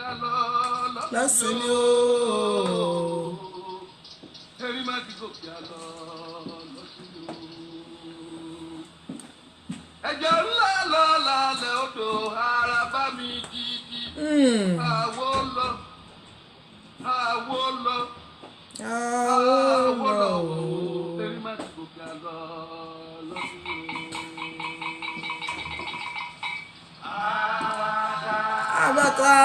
Àlọ́ Lọ́sìn ni ó. Erin má ti gòkè àlọ́ lọ́sìn ni ó. Ẹ̀jẹ̀ ńlá lọ lálẹ́ odò ara bá mi dídí. Àwo lọ, àwo lọ, àwo lọ. Àwòlọ́wọ̀. Erin má ti gòkè àlọ́ lọ́sìn ni ó. Àbàtà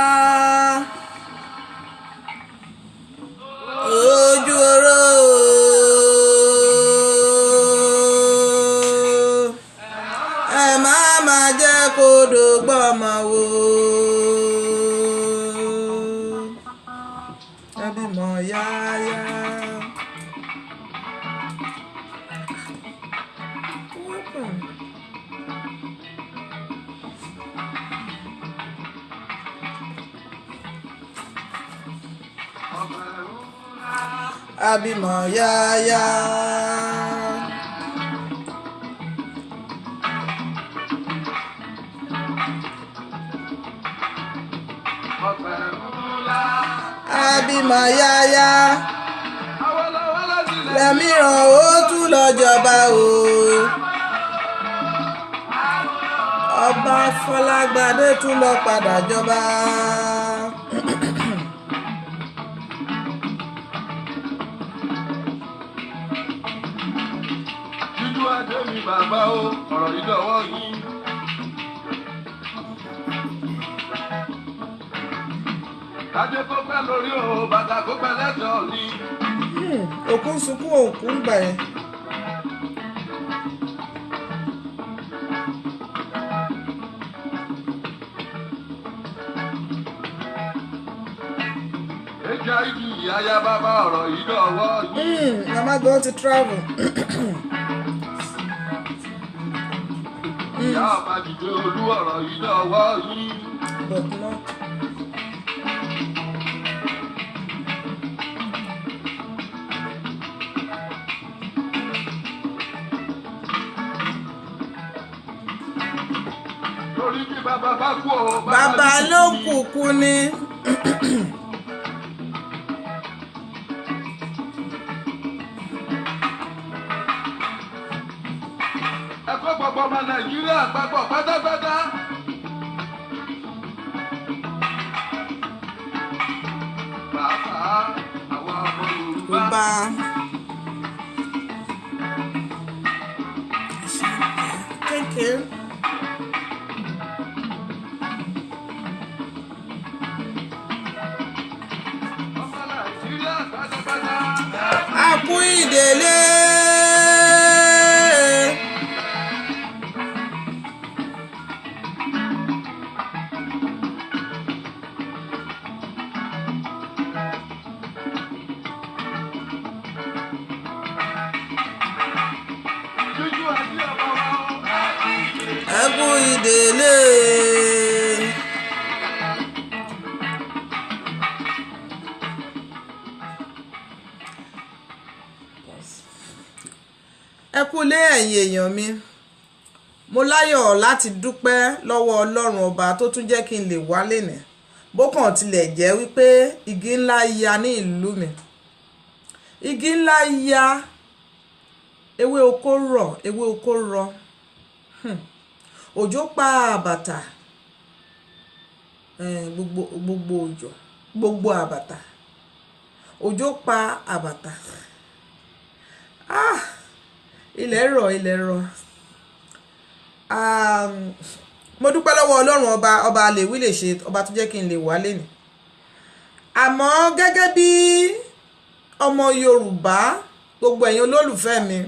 ojú oró ẹ má má jẹ́ kó dògbọ́mọ wò ẹ bímọ yáyá. What happened? Abímọ yáyá. Ọ̀pẹ̀ ńlá. Abímọ yáyá. Awolowo lọ́sílẹ̀. Lẹ́mìíràn ó tún lọ jọba o. Ọba Fọlágbadé tún lọ padà jọba. Jíjú adé mi bàbá o, ọ̀rọ̀ yìí dọ̀wọ́ yín. Adé kó pẹ́ lórí o, bàtà kó pẹ́ lẹ́sẹ̀ òní. Òkú ń sunkún òkú ń gbà yẹn. HIV aya bàbá ọ̀rọ̀ yìí dọ̀wọ́ yín. Màmá gan ti travel. Ìyá ọba dìde olú ọ̀rọ̀ yìí dọ̀wọ́ yín. But not. Torí bí bàbá bá kú o. Bàbá ló kúkú ni. Ẹ̀kọ́ gbogbo ọmọ Nàìjíríà papọ̀ pátápátá. Pàápàá àwa ọmọ Yorùbá. Bá. Thank you. Ọmọ Nàìjíríà pátápátá. A kú ìdèlé. Jíjú àti ọmọ wa o. Ẹ kú ìdèlé. Ẹ kú ilé ẹ̀yin èèyàn mi. Mo láyọ̀ láti dúpẹ́ lọ́wọ́ Ọlọ́run ọba tó tún jẹ́ kí n lè wá lénìí. Bó kàn tilẹ̀ jẹ́ wípé igi ńlá ya ní ìlú mi. Igi ńlá ya, ewé oko rọ̀, ewé oko rọ̀. Òjò pa àbàtà, gbogbo gbogbo òjò, gbogbo àbàtà. Òjò pa àbàtà. Ah! Ilẹ̀ rọ̀, ilẹ̀ rọ̀. Mo dúpẹ́ lọ́wọ́ Ọlọ́run ọba, ọba lèwí lè ṣe, ọba tó jẹ́ kí n lè wá lénìí. Àmọ́ gẹ́gẹ́ bí ọmọ Yorùbá, gbogbo ẹ̀yin olólùfẹ́ mi,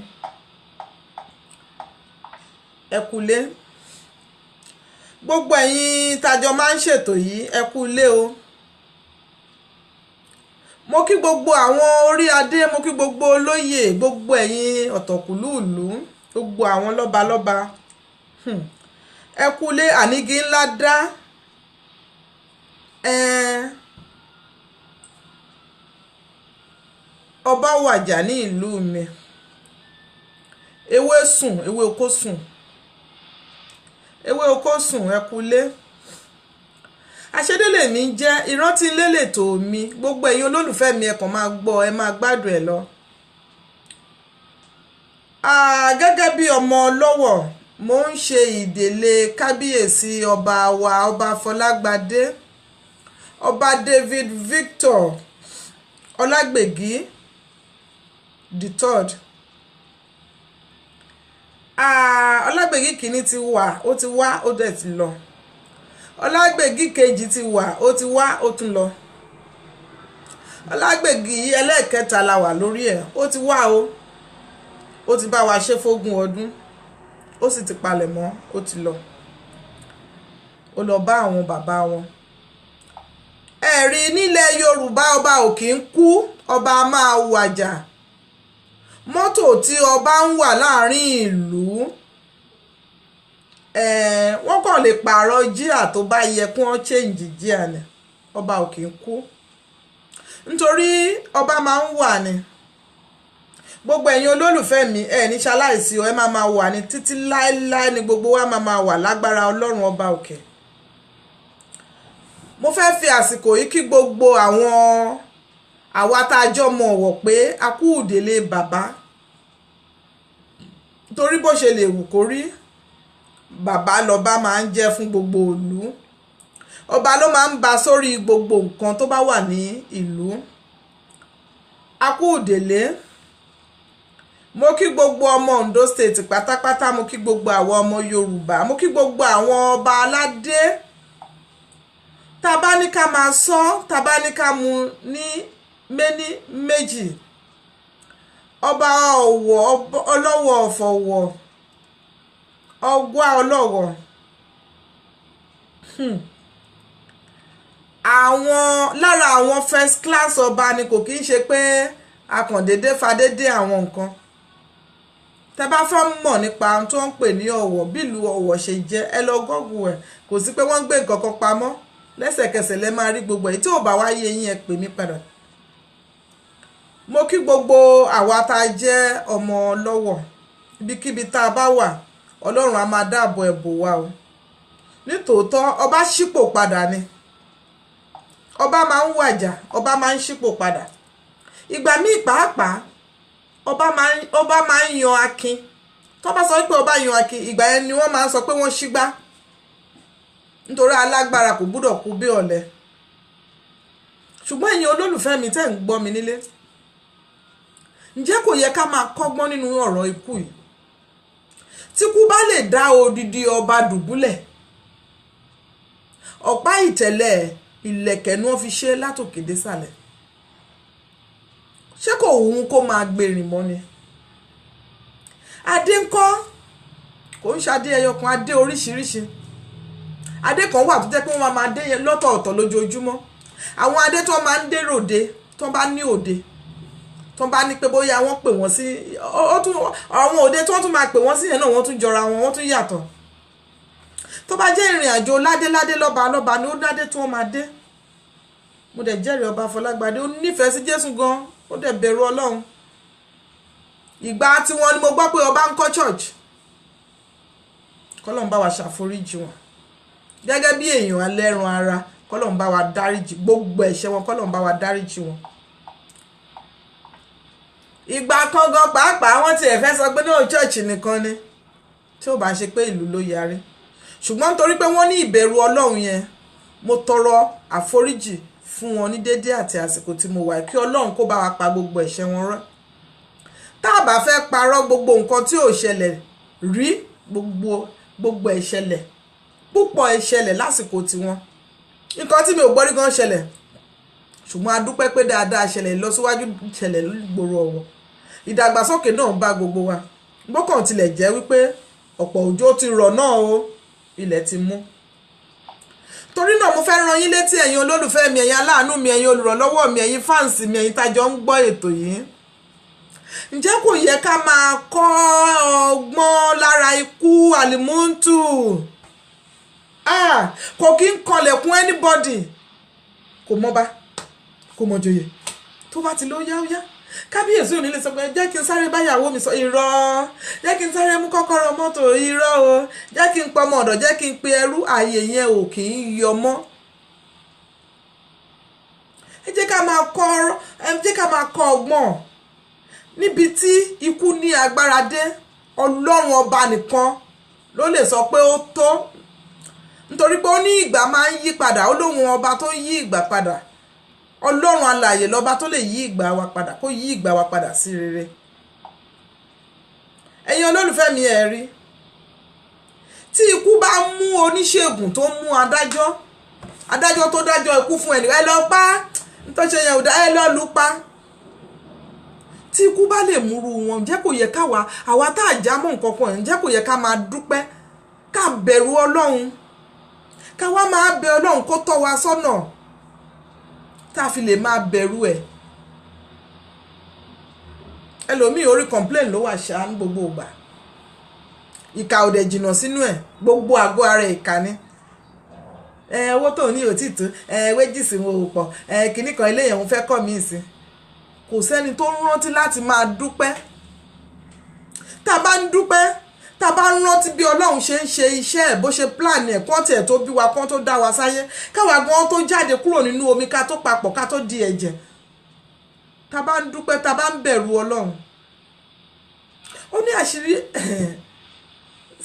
ẹ kú ilé. Gbogbo ẹ̀yin tajọ máa ń ṣètò yìí, ẹ kú ilé o. Mo kí gbogbo àwọn orí adé, mo kí gbogbo olóyè, gbogbo ẹ̀yin ọ̀tọ̀kùlúùlú, gbogbo àwọn lọ́balọ́ba. Ẹ kú ilé, ànígi ńlá dá. Ọba wàjà ní ìlú mi. Ewé sùn, ewé oko sùn. Ewé oko sùn, ẹ kú ilé. Àṣedélé mi ń jẹ́ ìrántí ilé lètò mi. Gbogbo ẹ̀yin olólùfẹ́ mi, ẹ kàn máa gbọ́, ẹ máa gbádùn ẹ̀ lọ. Gẹ́gẹ́ bí ọmọ ọlọ́wọ̀, mo ń ṣe ìdèlé kábíyèsí ọba wa, Ọba Fọlágbadé, Ọba David Victor Ọlágbègí the third. Ọlágbègí kìíní ti wà, ó ti wá, ó dẹ̀ ti lọ. Ọlágbègí kejì ti wà, ó ti wá, ó tún lọ. Ọlágbègí ẹlẹ́ẹ̀kẹta la wà lórí ẹ̀, ó ti wá o, ó ti bá wa ṣe fógún ọdún, ó sì ti palẹ̀ mọ́, ó ti lọ, ó lọ bá àwọn bàbá wọn. Ẹ̀rí nílẹ̀ Yorùbá, ọba ò kì í kú, ọba máa wàjà. Mọ́tò tí ọba ń wà láàrin ìlú, wọ́n kàn lè pààrọ̀ jíà tó bá yẹ kí wọ́n change jíà ni. Ọba ò kì í kú nítorí ọba máa ń wà ní. Gbogbo ẹ̀yin olólùfẹ́ mi, ẹ̀ ní ṣaláìsí o, ẹ máa máa wà ní títí láéláé ni gbogbo wa máa máa wà lágbára Ọlọ́run ọba òkè. Mo fẹ́ fi àsìkò yìí kí gbogbo àwọn àwa tá a jọ mọ̀ ọ̀wọ̀ pé a kú ìdílé bàbá, torí bó ṣe lè wù kó rí, bàbá lọ́ba máa ń jẹ́ fún gbogbo ìlú. Ọba ló máa ń ba sórí gbogbo nǹkan tó bá wà ní ìlú. A kú ìdílé. Mo kí gbogbo ọmọ Ondo State pátápátá, mo kí gbogbo àwọn ọmọ Yorùbá, mo kí gbogbo àwọn ọba aládé. Tá bá ní ká máa sọ, tá bá ní ká mú ní méní méjì, ọba Ọ̀wọ̀, Ọlọ́wọ̀ ọ̀fọ̀wọ̀, ọgbà Ọlọ́wọ̀, àwọn lára àwọn first class ọba ni. Kò kí ń ṣe pé akàndédé fadédé àwọn nǹkan. Tẹ́ bá fẹ́ mọ̀ nípa ohun tó ń pè ní Ọ̀wọ̀, bílùú Ọ̀wọ̀ ṣe jẹ́, ẹ lọ Google ẹ̀. Kò sí pé wọ́n ń gbé nǹkan kan pamọ́, lẹ́sẹ̀kẹsẹ̀ lẹ máa rí gbogbo èyí. Tí ò bá wá yé yín, ẹ pè mí padà. Mo kí gbogbo àwa tá a jẹ́ ọmọ Ọlọ́wọ̀, ibikíbi tá a bá wà, Ọlọ́run á máa dáàbò ẹ̀ bò wá o. Nítòótọ́, ọba ṣípò padà ni. Ọba máa ń wàjà, ọba máa ń ṣípò padà. Ìgbà míì pàápàá, ọba máa ń yan akin. Tó bá sọ pé ọba yan akin, ìgbà yẹn ni wọ́n máa ń sọ pé wọ́n ṣígbá, nítorí alágbára kò gbúdọ̀ kú bí ọ̀lẹ. Ṣùgbọ́n ẹ̀yin olólùfẹ́ mi tẹ́ ń gbọ́ mi nílé, ǹjẹ́ kò yẹ ká máa kọ́gbọ́n nínú ọ̀rọ̀ ikú yìí? Tí kú bá lè dá odidi ọba dùbúlẹ̀, ọ̀pá ìtẹ̀lẹ̀ ìlẹ̀kẹ̀ ni wọ́n fi ṣe látòkè désàlẹ̀, ṣé kò wù kó máa gbèrìn mọ́ ni? Adé ńkọ́? Kò ń ṣadé ẹyọ kan, adé oríṣiríṣi. Adé kan wà tó jẹ́ pé wọ́n máa dé yẹn lọ́tọ̀ọ̀tọ̀ lójoojúmọ́. Àwọn adé tó máa ń dé ròde, tó bá ní òde, tó bá ní pé bóyá wọ́n pè wọ́n sí, ó tún àwọn òde tó tún máa pè wọ́n sí yẹn náà, wọ́n tún jọra wọn, wọ́n tún yàtọ̀. Tó bá jẹ́ ìrìn àjò ládéládé, lọ́ba lọ́ba ni ó dádé tí wọ́n máa dé. Mo dẹ̀ jẹ́rìí ọba Fọlágbadé, ó nífẹ̀ẹ́ sí Jésù gan, ó dẹ̀ bẹ̀rù Ọlọ́run. Ìgbà tí wọ́n ní mo gbọ́ pé ọba ń kọ́ church, kọ́lọ́run bá wa ṣàforíjì wọn gẹ́gẹ́ bí èèyàn alẹ́ran ara, kọ́lọ́run bá wa dáríjì gbogbo ẹ̀ṣẹ̀ wọn, kọ́lọ́run bá wa dáríjì wọn. Ìgbà kan gan pàápàá, wọ́n ti ẹ̀ fẹ́ sọ pé náà church nìkan ni, tí ò bá ṣe pé ìlú ló yarí. Ṣùgbọ́n nítorí pé wọ́n ní ìbẹ̀rù Ọlọ́run yẹn, mo tọrọ àforíjì fún wọn ní dédé àti àsìkò tí mo wà, kí Ọlọ́run kó bá wa pa gbogbo ẹ̀ṣẹ̀ wọn rẹ́. Tá a bá fẹ́ parọ́, gbogbo nǹkan tí ò ṣẹlẹ̀ rí, gbogbo ẹ̀ ṣẹlẹ̀, púpọ̀ ẹ̀ ṣẹlẹ̀ lásìkò tiwọn. Nǹkan tí mi ò gbọ́ rí gan ṣẹlẹ̀, ṣùgbọ́n a dúpẹ́ pé dáadáa ṣẹlẹ̀, ìlọsíwájú ṣẹlẹ̀ gbòòrò Ọ̀wọ̀, ìdàgbàsókè náà bá gbogbo wa. Bókàn tilẹ̀ jẹ́ wípé ọ̀pọ̀ òjò ti rọ̀ náà o, ilẹ̀ ti mú. Torí náà, mo fẹ́ rán yín létí, ẹ̀yin olólùfẹ́ mi, ẹ̀yin aláàánú mi, ẹ̀yin olùrànlọ́wọ́ mi, ẹ̀yin fans mi, ẹ̀yin tájọ ń gbọ́ ètò yìí, ǹjẹ́ kò yẹ ká máa kọ́ ọgbọ́n lára ikú àlìmúntù? Kò kí ń kanlẹ̀kùn anybody, kò mọba, kò mọ̀jòyè. Tó bá ti ló yá, ó yá. Kábíyèsí ò ní lè sọ pé jẹ́ kí n sáré báyàwó mi sọ, irọ́. Jẹ́ kí n sáré mú kọ́kọ́rọ́ mọ́tò, irọ́ o. Jẹ́ kí n pọmọ ọ̀dọ̀, jẹ́ kí n pe ẹrú, ààyè yẹn ò kì í yọ mọ́. ká máa kọ́, ẹ jẹ́ ká máa kọ́ ọgbọ́n níbi tí ikú ní agbára dé. Ọlọ́run ọba nìkan ló lè sọ pé ó tó, nítorí pé ó ní ìgbà máa ń yí padà. Ó lóun ọba tó ń yí ìgbà padà. Ọlọ́run alààyè lọ́ba tó lè yí ìgbà wa padà, kó yí ìgbà wa padà sí rere. Ẹ̀yin olólùfẹ́ mi, ẹ̀ rí tí ikú bá mú oníṣègùn tó mú adájọ́, adájọ́ tó dájọ́ ikú fún ẹnì, ẹ lọ pa, nítorí ṣe yẹn ò dá, ẹ lọ lù pa. Tí ikú bá lè múru wọn, ǹjẹ́ kò yẹ káwa, àwa tá a já mọ́ nǹkan kan, ǹjẹ́ kò yẹ ká máa dúpẹ́, ká bẹ̀rù Ọlọ́run, ká wá máa bẹ Ọlọ́run kó tọ́ wa sọ́nà tá a fi lè máa bẹ̀rù ẹ̀? Ẹlòmíì, orí complain ló wà ṣáá ní gbogbo ìgbà. Ìkà ò dẹ̀ jìnnà sínú ẹ̀, gbogbo àgọ́ ara ìkà ni. Ẹ owó tó ní òtí tó, ẹ wages wọn ò pọ̀, ẹ kinní kan, ilé yẹn òun fẹ́ kọ́ mí sí. Kò sẹ́ni tó ń rántí láti máa dúpẹ́. Tá a bá ń dúpẹ́, tá a bá ń rántí bí Ọlọ́run ṣe ń ṣe iṣẹ́ ẹ̀, bó ṣe plan ẹ̀, kán tiẹ̀ tó bí wa, kán tó dá wa sáyé, káwa gan tó jáde kúrò nínú omi, ká tó papọ̀, ká tó di ẹ̀jẹ̀, tá a bá ń dúpẹ́, tá a bá ń bẹ̀rù Ọlọ́run. Ó ní àṣírí,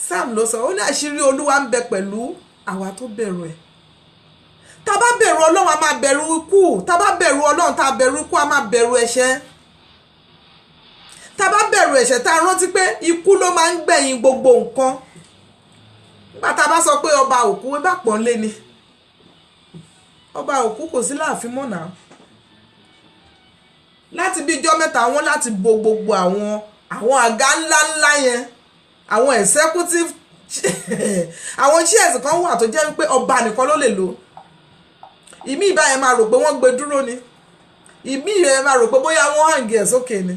Sam ló sọ, ó ní àṣírí Olúwa ń bẹ pẹ̀lú àwa tó bẹ̀rù ẹ̀. Tá a bá bẹ̀rù Ọlọ́run, a máa bẹ̀rù ikú. Tá a bá bẹ̀rù Ọlọ́run, tá a bẹ̀rù ikú, a máa bẹ̀rù ẹ̀ṣẹ̀. Tá a bá bẹ̀rù ẹ̀ṣẹ̀, tá a rántí pé ikú ló máa ń gbẹ̀yìn gbogbo nǹkan. Nígbà tá a bá sọ pé ọba òkú bá pọ̀n lé ni, ọba òkú kò sí láàfin mọ́ náà láti bí ijọ́ mẹ́ta. Wọ́n láti bo gbogbo àwọn àga ńláńlá yẹn, àwọn executive, àwọn chairs kan wà tó jẹ́ wípé ọba nìkan ló lè lò. Ìmí ìbáyẹn máa rò pé wọ́n gbé dúró ni, ìmí ìyẹn máa rò pé bóyá wọ́n hang ẹ̀ sókè ni.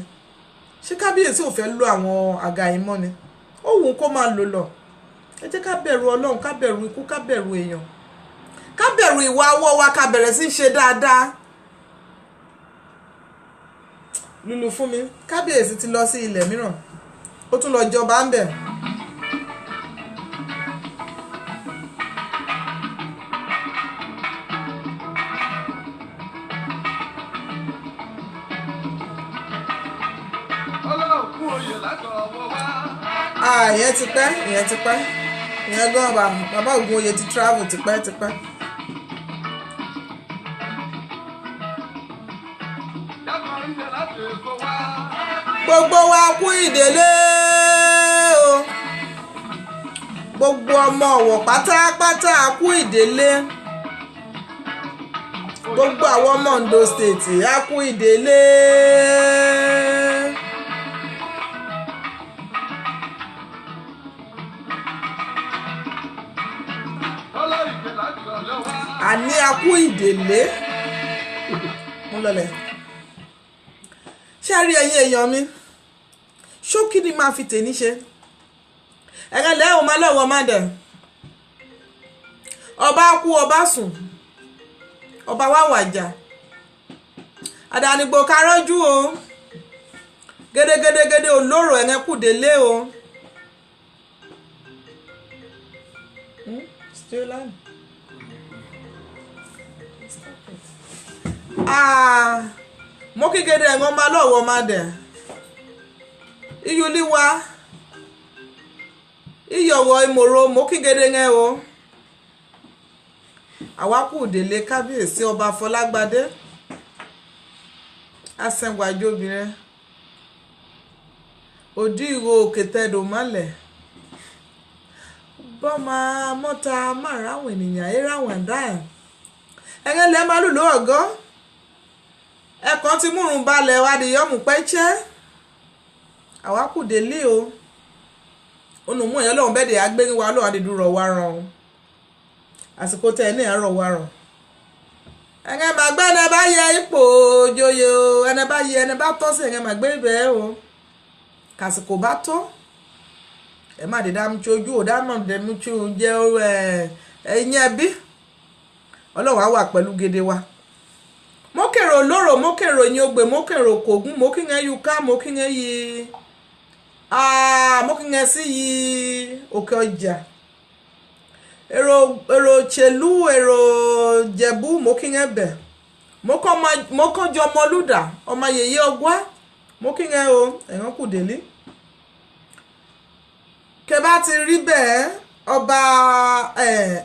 Ṣé kábíyèsí ò fẹ́ lo àwọn àga yìí mọ́ ni? Ó wù ú kó máa lò lọ. Ẹ jẹ́ ká bẹ̀rù Ọlọ́run, ká bẹ̀rù ikú, ká bẹ̀rù èèyàn, ká bẹ̀rù ìwà ọwọ́ wa, ká bẹ̀rẹ̀ sí í ṣe dáadáa. Lulu fún mi, kábíyèsí ti lọ sí ilẹ̀ mìíràn, ó tún lọ jọba ń bẹ̀. Ọlọ́ọ̀kú oyè látọwọ́ wá. Ah, ìyẹn ti pẹ́, ìyẹn ti pẹ́, ìyẹn gan bàbá Ògúnoyè ti travel tipẹ́ tipẹ́. Jákàndé láti Èkó wá. Gbogbo wa kú ìdílé o, gbogbo ọmọ Ọ̀wọ̀ pátápátá kú ìdílé, gbogbo àwọn ọmọ Ondo State á kú ìdílé. Ọlọ́ìgbé láti Ọ̀yọ́ wá. Àní a kú ìdílé. Mo lọlẹ̀. Ṣé a rí ẹ̀yin èèyàn mi? Ṣókí ni máa fi tèmi ṣe. Ẹ̀rẹ́ lẹ́hìn máa lọ́wọ́ má dẹ̀. Ọba kú, ọba sùn, ọba wá wàjà. Àdànìgbò karọ́jú o, gédégédégédé olóró ẹ̀rẹ́ kùdélé o. Still on. Stop it. Ah, mo kí gèdè ẹ̀wọ̀n máa lọ́wọ́ máa dẹ̀ iyùlíwa iyọ̀wọ̀ ìmọ̀rò. Mo kí gèdè yẹn o. Àwa kù délé kábíyèsí ọba Fọlágbadé asẹ́ngbàjò obìnrin òdì ìró òkè tẹ́dọ̀ mọ́lẹ̀ bọ́mọ mọ́ta márààrún ènìyàn ẹ̀ráwọ̀n ẹ̀dá ẹ̀ ẹ̀yẹn lẹ́ máa lùlù ọ̀gọ́ ẹ̀kan tí múrun balẹ̀ wá di yọ́mù pẹ́ẹ́tsẹ́. Àwa kù délé o. Onùmú ẹ̀yọ́ lọ́hùn bẹ́ẹ̀ dẹ̀ agbẹ́rin wa lọ́hùn adìdú rọ̀ wá ràn o. Àsìkò tẹ̀ ẹ̀ ní ẹ̀rọ wá ràn. Ẹ̀yẹn máa gbẹ́ ẹni bá yẹ ipò òjòyè o, ẹni bá yẹ, ẹni bá tọ́ sí, ẹ̀yẹn máa gbé ibẹ̀ o. Kàsìkò bá tó, ẹ má dé mú tí ojú ò dá mọ̀ dé mú tí o jẹ́ ẹ̀yìn ẹbí. Ọlọ́run á wà pẹ̀lú gèdè wa. Mo kèrò lóró, mo kèrò yín ogbè, mo kèrò kògún, mo kí yẹn yuká, mo kí yẹn yí, mo kí yẹn sí yí òkè ọjà, èrò èrò òṣèlú, èrò jẹ̀bú, mo kí yẹn bẹ̀. Mo kàn jọ ọmọ lùdà ọmọ yèyé ọgbà, mo kí yẹn o, ẹ̀wọ̀n kù délé. Kẹ bá ti rí bẹ́ẹ̀, ọba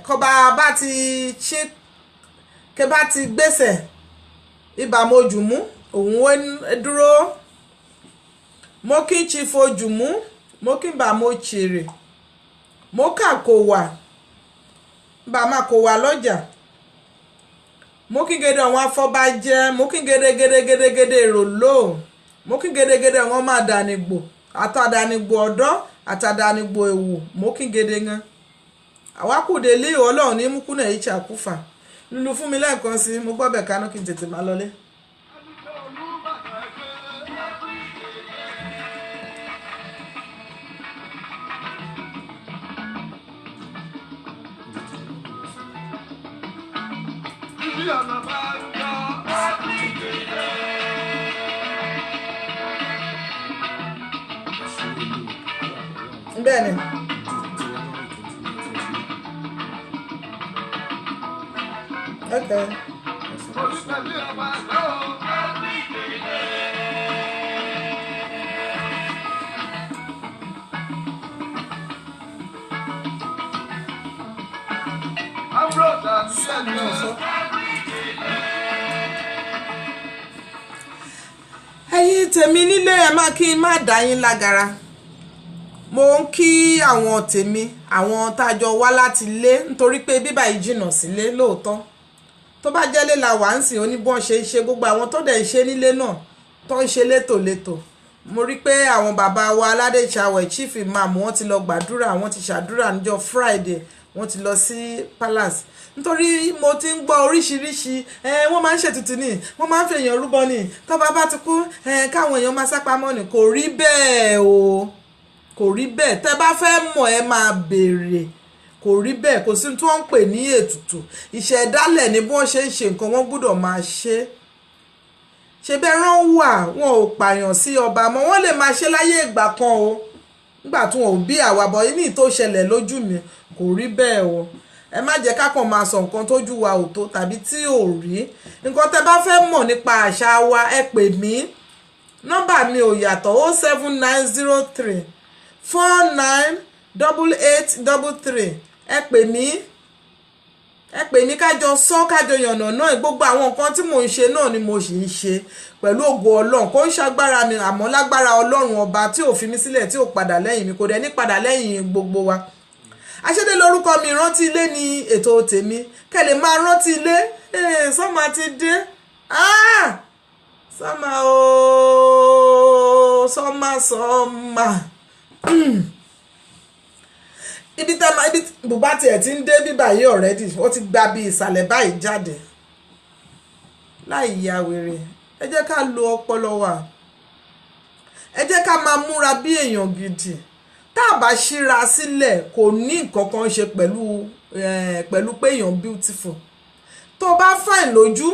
kọba bá ti ṣí, kẹ bá ti gbèsè ibà mojùmú òun ó dúró. Mo kí n chief ojùmú, mo kí n bà mo chèrè, mo kà kò wà bà má kò wà lọ́jà. Mo kí gèdè àwọn afọbajẹ, mo kí gèdè gèdè gèdè gèdè èrò lò, mo kí gèdè gèdè àwọn ọmọ àdànìgbò àtàdànìgbò ọ̀dọ́ àtàdànìgbò èwù, mo kí gèdè gan. Àwákùdé lé Ọlọ́run ní múkúnà yìí ṣàkúfà lulu fún mi lẹ́ẹ̀kan sí. Mo gbọ́ bẹ̀ kánú kí n tètè máa lọlé. Bí ọ̀nà bá ń yọ, Bẹ́ẹ̀ ni. Okay. Olùtẹ̀lé ọba náà. Ambrose àti ẹ̀jẹ̀. Ẹ̀yin tèmi nílé, ẹ má kí n má dá yín lágara. Mo ń kí àwọn tèmi, àwọn tá a jọ wá láti ilé, nítorí pé bíbá yìí jìnnà sílé lóòótọ́. Tó bá jẹ́lé la wà ń sìn, ó ní bọ́n ṣe ń ṣe gbogbo àwọn tó dẹ̀ ń ṣe nílé náà tó ń ṣe létòlétò. Mo rí pé àwọn bàbá wa Aládéṣàwẹ̀, chief imam, wọ́n ti lọ gbàdúrà, wọ́n ti ṣàdúrà níjọ́ Friday, wọ́n ti lọ sí palace. Nítorí mo ti ń gbọ́ oríṣiríṣi, wọ́n máa ń ṣètùtù ni, wọ́n máa ń fèèyàn rúbọ ni, tọ́ba bá ti kú, káwọn èèyàn máa sápamọ́ ni. Kò rí bẹ́ẹ̀ o, kò rí bẹ́ẹ̀. Tẹ́ bá fẹ́ mọ̀, ẹ máa béèrè. Kò rí bẹ́ẹ̀. Kò sí tí wọ́n ń pè ní ètùtù. Ìṣẹ̀dálẹ̀ ni bí wọ́n ṣe ń ṣe nǹkan, wọ́n gbọ́dọ̀ máa ṣe é. Ṣe bẹ́ẹ̀ rán wà, wọn ò pààyàn sí ọba mọ́. Wọ́n lè máa ṣe láyé ìgbà kan o, nígbà tí wọn ò bí àwa bọ̀ ní tó ṣẹlẹ̀ lójú mi, kò rí bẹ́ẹ̀ o. Ẹ má jẹ́ ká kàn máa sọ nǹkan tójú wa ò tó tàbí tí ò rí. Nǹkan tẹ́ bá fẹ́ mọ̀ nípa àṣà wa, ẹ pè mí. Nọ́mbà mi ò yàtọ̀: 07903498833. Ẹ pè mí, ẹ pè mí, kájọ sọ, kájọ yànnà náà. Gbogbo àwọn nǹkan tí mò ń ṣe náà ni mo sì ń ṣe pẹ̀lú ògo Ọlọ́run. Kò ń ṣagbára mi, àmọ́ lágbára Ọlọ́run ọba tí ò fi mí sílẹ̀, tí ò padà lẹ́yìn mi, kò dẹ̀ ní padà lẹ́yìn gbogbo wa. Aṣédé lórúkọ mi. Rántí ilé ni ètò tèmi, kẹ́ lè máa rántí ilé. Summer ti dé. Summer ooo, summer, summer. Ibi tá ma ibi bùbá tiẹ̀ ti ń dé bíbà yìí already, ó ti gba bí ìsàlẹ̀ báyìí jáde láì ya wèrè. Ẹ jẹ́ ká lo ọpọlọ wa, ẹ jẹ́ ká máa múra bí èèyàn gidi. Tá a bá ṣíra sílẹ̀, kò ní nǹkan kan ṣe pẹ̀lú pé èèyàn beautiful. Tó bá fine lójú,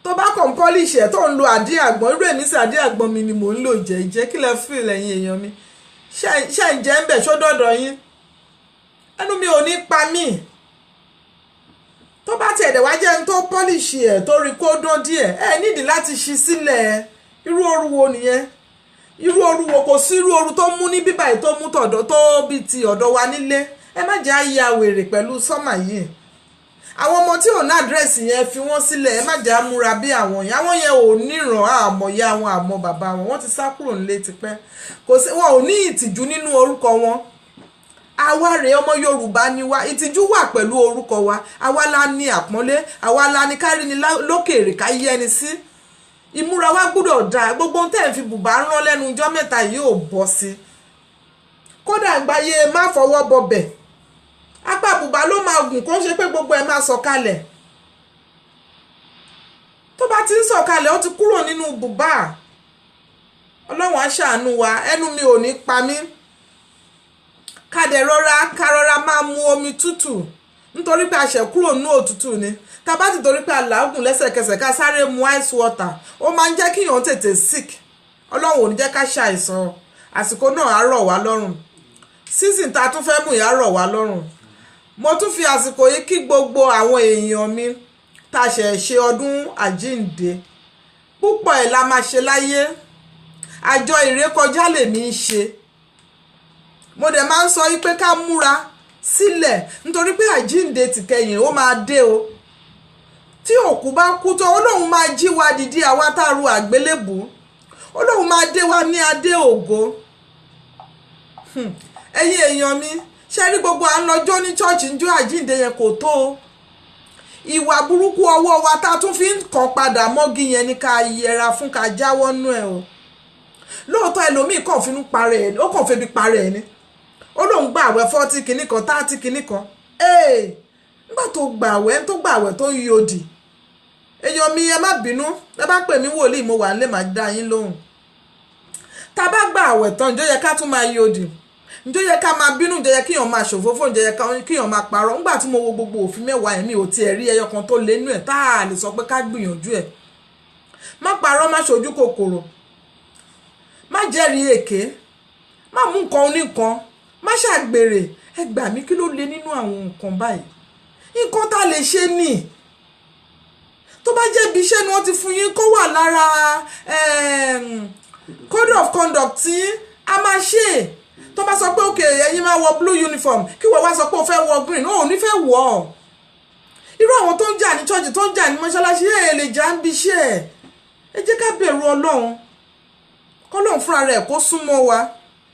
tó bá kàn polish ẹ̀, tó ń lo àdí àgbọn, irú èmi sì àdí àgbọn mi ni mò ń lò jẹ́jẹ́. Kí lẹ feel, ẹ̀yin èèyàn mi? Ṣe ń jẹ́ ń bẹ̀ ṣó dọ̀dọ̀ yín? Ẹnu mi ò ní pa mí. Tó bá tiẹ̀ dẹ̀ wá jẹ́ ń tó polish ẹ̀, tó rí kó dán díẹ̀, ẹ nídìí láti ṣí sílẹ̀. Irú ooru wo nìyẹn? Irú ooru wo? Kò sí irú ooru tó mú ní bíbá yìí tó mú tọ̀dọ̀ tó bí ti ọ̀dọ̀ wa nílé. Ẹ má jẹ́ àyà wèrè pẹ̀lú summer yìí. Àwọn ọmọ tí ò ní address yẹn, fi wọ́n sílẹ̀. Ẹ má jẹ́ àmúra bí àwọn yẹn. Àwọn yẹn ò níran, àmọ́ ya wọn, àmọ́ bàbá wọn, wọ́n ti sá kúrò nílé tipẹ́. Kò sí, wọn ò ní ìtìjú nínú orúkọ wọn. Àwa rèé, ọmọ Yorùbá ni wá, ìtìjú wà pẹ̀lú orúkọ wa. Àwa la ní àpọ́nlé, àwa la ní kárí ni lókèèrè ká yẹni sí. Ìmúra wa gbúdọ̀ dáa. Gbogbo ohun tẹ́ ẹ̀ ń fi bùbá rán lẹ́nu ọjọ́ mẹ́ta yìí ò bọ́ sí. Kódà àgbáyé má fọwọ́ bọbẹ̀, apá bùbá ló máa gùn, kó ń ṣe pé gbogbo ẹ̀ máa sọ̀kalẹ̀. Tó bá ti ń sọ̀kalẹ̀, ó ti kúrò nínú bùbá. Ọlọ́run á ṣàánú wa. Ẹnu mi ò ní pa mí. Ká dẹ̀ rọra, ká rọra máa mu omi tútù, nítorí pé a ṣẹ̀ kúrò nínú òtútù ni. Tá a bá ti torí pé a làágùn lẹ́sẹ̀kẹsẹ̀, ká sáré mu ice water, ó máa ń jẹ́ kíyàn tètè sick. Ọlọ́run ò ní jẹ́ ká ṣàìsàn. Àsìkò náà á rọ̀ wá lọ́rùn. Season tá a tún fẹ́ mú yìí á rọ̀ wá lọ́rùn. Mo tún fi àsìkò yìí kí gbogbo àwọn èèyàn mi. Tá a ṣe ṣe ọdún àjíǹde, púpọ̀ ẹ̀ la máa ṣe láyé. Àjọ ìrékọjá lèmi ń ṣe. Mo dẹ̀ máa ń sọ wípé ká múra sílẹ̀, nítorí pé àjíǹde tìkẹyìn ó máa dé o. Tí òkú bá kú tán, Ọlọ́run máa jí wa dìde, àwa tá a ru àgbélébùú, Ọlọ́run máa dé wa ní adé ògo. Ẹ̀yin èèyàn mi, ṣe rí gbogbo à ń lọ́jọ́ ní church ń jó àjíǹde yẹn, kò tó o. Ìwà burúkú ọwọ́ wa tá a tún fi ń kàn padà mọ́gi yẹn ni ká yẹra fún, ká jáwọ́ nú ẹ̀ o. Lóòótọ́, ẹlòmíì kàn finú parẹ́ ẹ̀, ó kàn febi parẹ́ ẹ̀ ni. Ó lóun gba àwẹ̀ 40 kìíní kan, 30 kìíní kan. Ee, nígbà tó gba àwẹ̀, tó gba àwẹ̀ tó ń yí òdì. Èèyàn mi, ẹ má bínú, ẹ bá pè mí wòlíì, mo wà nílé, màá dá yín lóhùn. Tá a bá gba àwẹ̀ tán, ǹjọ́ yẹ ká tún máa yí òdì? Ǹjọ́ yẹ ká máa bínú? Ǹjọ́ yẹ kíyàn máa ṣòfófó? Ǹjọ́ yẹ kíyàn máa parọ́? Ńgbà tí mo wo gbogbo òfin 10 yẹn, mi ò tiẹ̀ rí ẹyọ kan tó lé nú ẹ̀ tá a lè sọ pé ká gbìyànjú ẹ̀. Má parọ́, má ṣojú kòkòrò, má jẹ́rìí èké, má mú nǹkan oníkan, má ṣàgbèrè. Ẹ gbà mí, kí ló lè nínú àwọn nǹkan báyìí? Nǹkan tá a lè ṣe nì. Tó bá jẹ́ ibi iṣẹ́ ni wọ́n ti fún yín, kó wà lára code of conduct tí a máa ṣe. Tó bá sọ pé, "Ok, ẹ̀yin máa wọ blue uniform," kí wọ́n wá sọ pé o fẹ́ wọ green, ó ò ní fẹ́ wọ̀ ọ́. Irú àwọn tó ń jà ní church, tó ń jà ní mọ́ṣáláṣí, ẹ̀ lè jà ń bí iṣẹ́ ẹ̀. Ẹ jẹ́ ká bẹ̀rù Ọlọ́run, kọ́lọ́run fúnra rẹ̀ kó súnmọ́ wa.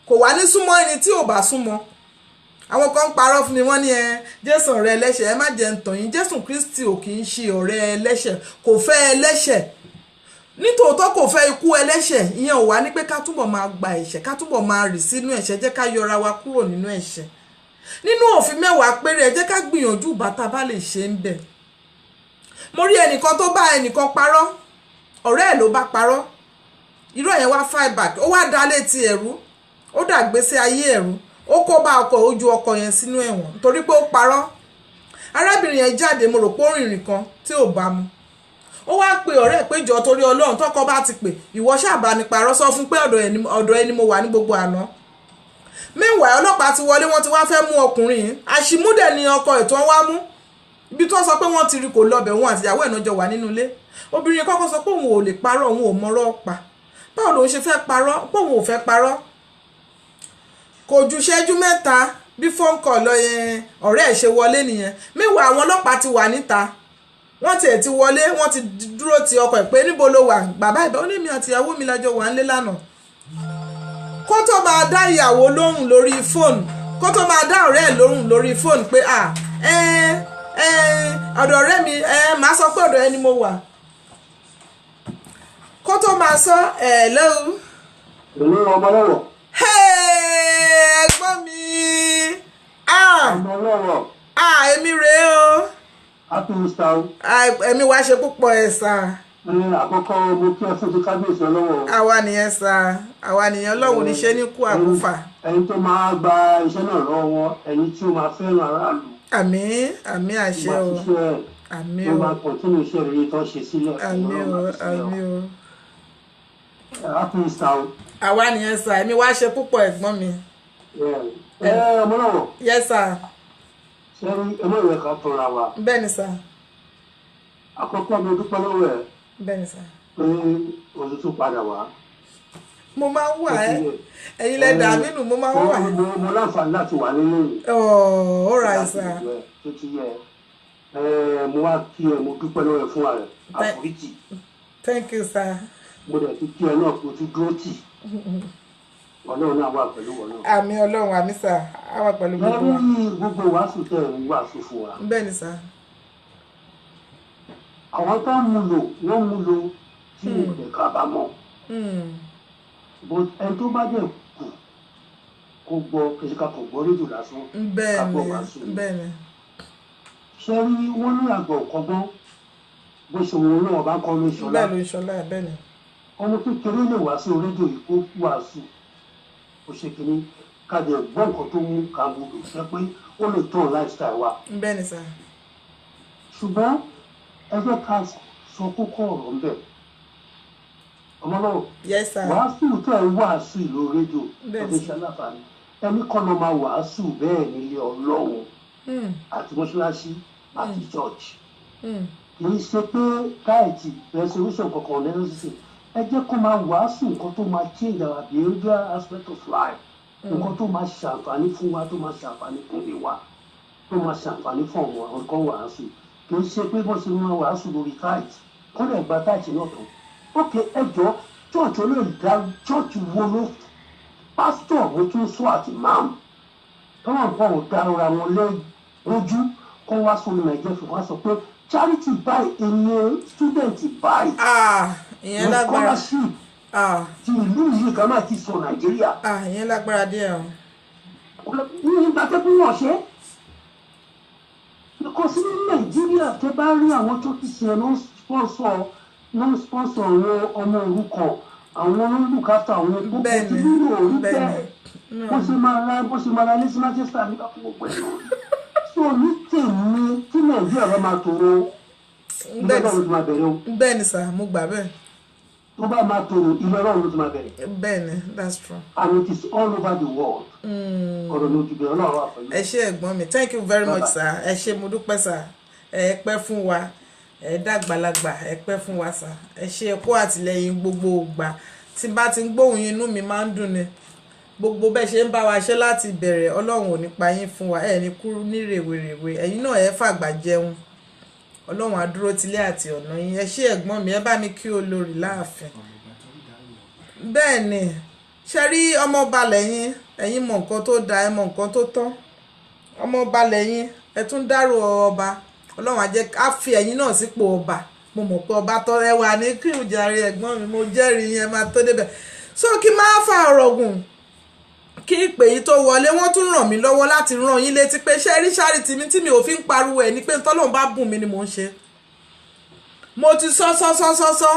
Kò wá ní súnmọ́ ẹni tí ò bá súnmọ́. Àwọn kan ń parọ́ fún mi, wọ́n ní ẹ Jésù ọ̀rẹ́ ẹlẹ́ṣẹ̀. Ẹ má jẹ́ ń tàn yín, Jésù Kristi ò kì í ṣe ọ̀rẹ́ ẹlẹ́ṣẹ̀. Kò fẹ́ ẹlẹ́ṣẹ̀ nítòótọ́, kò fẹ́ ikú ẹlẹ́ṣẹ̀. Ìyẹn ò wá ní pé ká túbọ̀ máa gba ẹ̀ṣẹ̀, ká túbọ̀ máa rì sínú ẹ̀ṣẹ̀. Jẹ́ ká yọra wa kúrò nínú ẹ̀ṣẹ̀. Nínú òfin 10 péré, ẹ jẹ́ ká gbìyànjú bàtà bá lè ṣe ń bẹ̀. Mo rí ẹnìkan tó bá ẹnìkan parọ́, ọ̀rẹ́ ẹ̀ ló bá parọ́. Irọ́ yẹn wá fight back, ó wá dá létí ẹ̀rú, ó dàgbésí ayé ẹ̀rú, ó kó bá ọkọ, ojú ọkọ yẹn sínú ẹ̀wọ̀n nítorí pé ó parọ́. Arábìnrin yẹn jáde, mo rò pé ó rìnrìn kan tí ò bá mu. Ó wá pe ọ̀rẹ́ ẹ̀ pé, "Jọ, torí Ọlọ́run, tọkọ bá ti pè, ìwọ ṣáà bá mi parọ́, sọ fún pé ọ̀dọ̀ ẹni mo wà ní gbogbo àná." Meanwhile, ọlọ́pàá ti wọlé, wọ́n ti wá fẹ́ mú ọkùnrin yìí. Àṣìmúdẹ̀ ni ọkọ ẹ̀ tó ń wá mú. Ibi tó sọ pé wọ́n ti rí kò lọbẹ̀, wọn àtìyàwó ẹ̀ náà jọ wà nínú ilé. Obìnrin kọ́kọ́ sọ pé òun ò lè parọ́, òun ò mọ̀rọ̀ pa, báwo lòun ṣe fẹ́ parọ́, pé òun ò fẹ́ parọ́. Kò ju ìṣẹ́jú 3 bí phone call lọ yẹn, ọ̀rẹ́ ẹ̀ ṣe wọlé nìyẹn. Meanwhile, àwọn ọlọ́pàá ti wà níta, wọ́n tiẹ̀ ti wọlé, wọ́n ti dúró ti ọkọ ẹ̀ pé, "Níbo ló wà?" Bàbá ìbá ó ní, "Mi àti ìyàwó mi lájọ wà ńlé lánàá." Kó tó máa dá ìyàwó lóhùn lórí fóònù, kó tó máa dá ọ̀rẹ́ ẹ̀ lóhùn lórí fóònù pé, "À, ẹ ẹ ọ̀dọ̀ ọ̀rẹ́ mi, ẹ máa sọ pé ọ̀dọ̀ ẹni mo wà," kó tó máa sọ ẹ̀ lóhùn. Èmi ọmọ lọ́wọ́. Ẹ̀gbọ́n mi, ah! Ọmọ lọ́wọ́. Ah, èmi rèé o. Happy Easter o. Ah, ẹ̀mí wa ṣe púpọ̀ ẹ̀ sà. Ní àkọ́kọ́, mo kí ẹ fún ti kábíyèsí ọlọ́wọ́. Àwa nìyẹn sà, àwa nìyẹn. Ọlọ́run ní ṣe ní kú àkúfà. Ẹni tó máa gba iṣẹ́ náà lọ́wọ́ wọn, ẹni tí ó máa fẹ́ràn aráàlú. Àmín, àmín, àṣẹ máa o. ṣiṣẹ́ Àmín tó o. máa continue iṣẹ́ rere tó ń ṣe sílẹ̀. Àmín o, àmín o. Happy Easter o. Àwa nìyẹn sà, ẹ̀mí wa ṣe púpọ̀, ẹ̀gbọ́n mi. Ẹ ọmọ lọ́wọ́. Yes sir. Sẹ́rí, ẹ mọ̀ ìwé kan tọra wa. Bẹ́ẹ̀ ni sà. Àkọ́kọ́, mo dúpẹ́ lọ́wọ́ ẹ̀ Bẹ́ẹ̀ ni sà. pé oṣù tún padà wá. Mo máa ń wà ẹ́, ẹ̀yin lẹ dà mí nù, mo máa ń wà. Mo láǹfààní láti wà nínú yìí. Oh, all right sir. Tó ti yẹ ẹ, mo wá kí ẹ, mo dúpẹ́ lọ́wọ́ ẹ fún rẹ àforíjì. Thank you, sir. Mo dẹ̀ ti kí ẹ náà kó tún dúró tì. Ọlọ́run náà wà pẹ̀lú wọn náà. Àmín Ọlọ́run, àmín sà, á wà pẹ̀lú gbogbo wa. Lórí gbogbo wàásù tẹ̀ ń wàásù fún wa, Bẹ́ẹ̀ ni sà. àwọn tó ń mú lò, wọ́n mú lò tí ò lè kábàámọ̀. But ẹni tó bá dẹ̀ kù kó gbọ́, kí ká kò gbọ́ rédíò lásán, Bẹ́ẹ̀ ká gbọ́ ni. wàásù. Bẹ́ẹ̀ ni. Ṣé rí, wọ́n ní àgbà ọ̀kọ́gbọ́n, bó ṣe wọn náà bá kọ́ ló ṣọlá. Bẹ́ẹ̀ ló ń ṣọlá, bẹ́ẹ̀ ni. Ọmọ kékeré lè wá sí rédíò yìí kó wàásù, ó ṣe kínní, ká dẹ̀ gbọ́ nǹkan tó mú ká mú lò, ṣe pé ó lè tán lifestyle wa. Bẹ́ẹ̀ ni sà. Ṣùgbọ́n ẹ jẹ́ ká sọ kókó ọ̀rọ̀ ń bẹ̀, ọmọ náà. Yes sir. Wàásù tẹ̀ ń wàásù ìlú rédíò Bẹ́ẹ̀ ọdún sà. ṣe aláǹfààní, ẹni kọ́ ló máa wàásù bẹ́ẹ̀ nílé Ọlọ́run àti mọ́ṣáláṣí àti church. Kì í ṣe pé tithe resolution kankan necessary. Ẹ jẹ́ kó máa wàásù nǹkan tó máa change our behaviour, aspect of life, nǹkan tó máa ṣàǹfààní fún wa, tó máa ṣàǹfààní fún mi wa, tó máa ṣàǹfààní fún àwọn ọkọ wàásù. Kì í ṣe pé bó ṣe máa wàásù lórí tithe, kó lè gba tithe náà tán. Ok, ẹ jọ, church olóòdà, church wo ló, pásítọ̀ mo tún sọ àti máàmù tọ́wọ́n nǹkan ò dá ara wọn lójú, kó wá sórí Nàìjíríà fún wa sọ pé charity báyìí, ìyẹn student báyìí Ah, ìyẹn ní lágbára. scholarship Ah. ti ìlú yìí kan náà ti sọ Nàìjíríà. Ah, ìyẹn lágbára díẹ̀ o. Ní ìgbà tó bí wọ́n ṣe because ní Nàìjíríà, tẹ bá rí àwọn tó ti ṣe ló ń sponsor àwọn ọmọ òrukàn, àwọn ló ń look after àwọn tó ti nílò orí bẹ́ẹ̀. Bó ṣe máa ra ní sí Manchester nígbà fún gbogbo ẹ̀ náà. So ní tèmi, tí Nàìjíríà bá máa tòrò, ilé Ọlọ́run ló ti máa bẹ̀rẹ̀ o. Bẹ́ẹ̀ ni sir, mo gbà bẹ́ẹ̀. Tó bá máa tòrò, ilé Ọlọ́run ló ti máa bẹ̀rẹ̀. Bẹ́ẹ̀ ni, that's true. And it is all over the world. Ọ̀rọ̀ ní ojú bẹ̀rẹ̀. Ọlọ́run wà pẹ̀lú. Ẹ ṣé, ẹ̀gbọ́n mi. Thank you very much, Bye-bye. sir. Ẹ ṣé, mo dúpẹ́, sir. Ẹ pẹ́ fún wa, ẹ dàgbàlagbà, ẹ pẹ́ fún wa, sir. Ẹ ṣé, ẹ kú àtìlẹ́yìn gbogbo ìgbà. Tí n bá ti ń gbóhùn yín, inú mi máa ń dùn ni. Gbogbo bẹ́ẹ̀ ṣe ń bá wa ṣe láti bẹ̀rẹ̀, Ọlọ́run ò ní pa yín fún wa. Ẹ ní kúrú ní rèwerèwe, ẹ̀yin náà ẹ fàgbà jẹun. Ọlọ́run á dúró tilé àti ọ̀nà yín. Ẹ ṣé, ẹ̀gbọ́n mi. Ẹ bá mi kí olórí láàfin. Bẹ́ẹ̀ ni, ṣe rí ọmọọba lẹ́yìn, ẹ̀yin mọ nǹkan tó da, ẹ mọ nǹkan tó tọ́. Ọmọọba lẹ́yìn, ẹ tún dárò ọba. Ọlọ́run á jẹ́ á fi ẹ̀yin náà sípò ọba. Mo mọ̀ pé ọba tọ́ ẹ wà ní kí n jàre. Ẹ̀gbọ́n mi, mo jẹ́rìí yẹn máa tó débẹ̀. So kí máa fa ọ̀rọ̀ gùn, kí ìpè yìí tó wọlé, wọ́n tún ràn mí lọ́wọ́ láti ràn yín létí pé ṣé rí charity mi tí mi ò fi ń pariwo ẹ̀ ni pé tọ́lọ́run bá bùn mí ni mò ń ṣe. Mo ti sọ sọ sọ sọ sọ.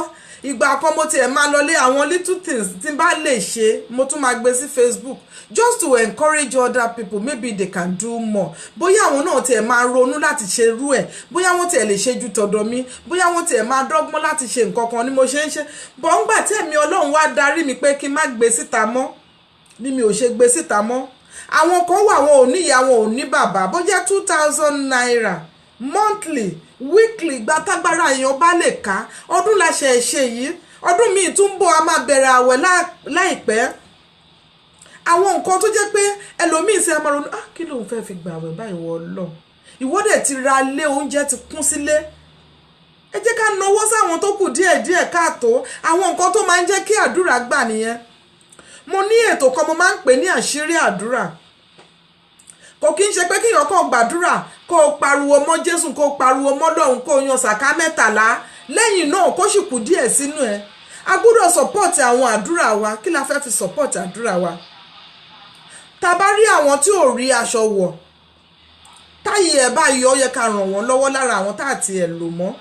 Ìgbà kan mo tiẹ̀ máa lọlé, àwọn little things tí n bá lè ṣe, mo tún máa gbé sí Facebook just to encourage other people. Maybe they can do more. Bóyá àwọn náà tiẹ̀ máa ronú láti ṣe irú ẹ̀, bóyá wọ́n tiẹ̀ lè ṣe ju tọ̀dọ̀ mi, bóyá wọ́n tiẹ̀ máa dọ́gbọ́n láti ṣe nǹkan kan ni mo ṣe ń ṣe bọ́. Ńgbà tí ẹ̀mí Ọlọ́run wá darí mi pé kí n má gbé síta mọ́ ni mi ò ṣe gbé síta mọ́. Àwọn kan wà, wọn ò ní ìyá, wọn ò ní bàbá. Bó jẹ́ ₦2,000 monthly, weekly, gba tágbára èèyàn bá lè ká. Ọdún la ṣe ṣe yìí, ọdún míì tún bọ̀, a máa bẹ̀rẹ̀ àwẹ̀ láìpẹ́. Àwọn nǹkan tó jẹ́ pé ẹlòmíì ṣe máa ronú, ah, kí lóun fẹ́ fi gbà àwẹ̀ báyìí? Wọ lọ, ìwọ́dẹ̀ ti ra lé, oúnjẹ ti kún sílé. Ẹ jẹ́ ká nawọ́ sáwọn tó kù díẹ̀ díẹ̀ káàtó. Àwọn nǹkan tó máa ń jẹ́ kí àdúrà gbà nìyẹn. Mo ní ètò kan mo máa ń pè ní àṣírí àdúrà. Kò kí n ṣe pé kíyàn kàn gbàdúrà, kó o pariwo mọ́ Jésù, kó o pariwo mọ́ Ọlọ́run, kó o yan sàká 13, lẹ́yìn náà kó sì kù díẹ̀ sínú ẹ̀. A gbọ́dọ̀ support àwọn àdúrà wa. Kí la fẹ́ fi support àdúrà wa? Tá a bá rí àwọn tí ò rí aṣọ wọ̀, táyì ẹ̀ báyìí, ó yẹ ká ràn wọ́n lọ́wọ́ lára àwọn tá àti ẹ̀ lò mọ́,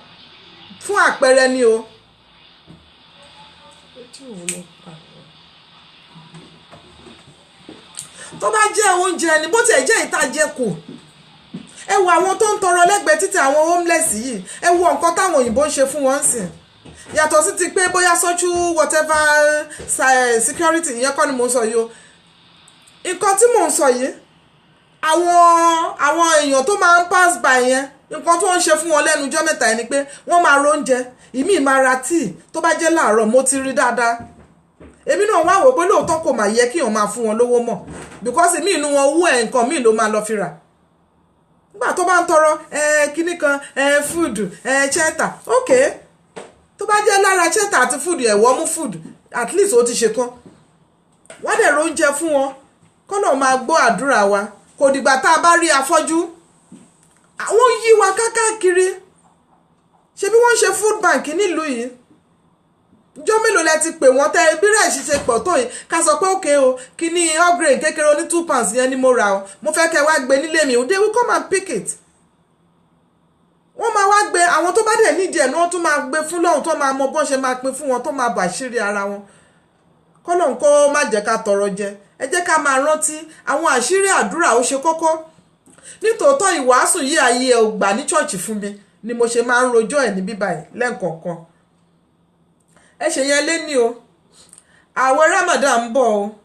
fún àpẹẹrẹ ni o. Tí òun ló pariwo. Tó bá jẹ́ oúnjẹ ni, bó tiẹ̀ jẹ́ ìta jẹ kù. Ẹ wo àwọn tó ń tọrọ lẹ́gbẹ̀ẹ́ títí, àwọn homeless yìí. Ẹ wo nǹkan táwọn òyìnbó ń ṣe fún wọn sìn, yàtọ̀ sí ti pé bóyá social whatever security. Ìyẹn kọ́ ni mò ń sọ yìí o. Nǹkan tí mò ń sọ yìí, àwọn èèyàn tó máa ń pass by yẹn, nǹkan tó ń ṣe fún wọn lẹ́nu ọjọ́ mẹ́ta yẹn ni pé wọ́n máa róúnjẹ, ìmíì máa ra tíì tó bá jẹ́ láàárọ̀. Mo ti rí dáadáa. Èmi náà wá wò pé lóòótọ́ kò máa yẹ kí èèyàn máa fún wọn lówó mọ̀, because ìmíì inú wọn, owó ẹ̀, nǹkan míì ló máa lọ fi rà nígbà tó bá ń tọrọ ẹ kíní kan ẹ, food ẹ, cheta. Ok, tó bá jẹ́ lára cheta àti food, ẹ̀wọ́ mú food, at least ó ti ṣe kan. Wọ́n dẹ̀ róúnjẹ fún wọn. Kọ́nà máa gbọ́ àdúrà wa. Kò dìgbà tá a bá rí afọ́jú. Àwọn yí wa kákàkiri, ṣe bí wọ́n ń ṣe food bank nílùú yìí. Ìjọ́ mélòó lẹ ti pè wọ́n tẹ́ bí rẹ̀ ṣiṣẹ́ pọ̀ tó yìí, ká sọ pé òkè o, kí ní all kékeré oní £2 yẹn ni mo rà o, mo fẹ́ kẹ́ wá gbé nílé mi. They will come and pick it. Wọ́n máa wá gbé. Àwọn tó bá dẹ̀ nídìí ẹ̀ ní, wọ́n tún máa gbé fún lọ́hùn, tó máa mọ bọ́n ṣe máa pín fún wọn, tó máa bàṣírí ara wọn. Kọ́lọ́hún kó má jẹ́ ká tọrọ jẹ. Ẹ jẹ́ ká máa rántí àwọn àṣírí àdúrà, ó ṣe kókó. Nítòótọ́, ìwàásù yìí, ayé ẹ ò gbà ní ṣọ́ọ̀ṣì fún mi ni mo ṣe máa ń rojọ́ ẹ̀ ní bíbáyìí lẹ́ǹkọ̀ọ̀kan. Ẹ ṣe yẹn lé ní o. Ààwẹ̀ Ramadan ń bọ̀ o.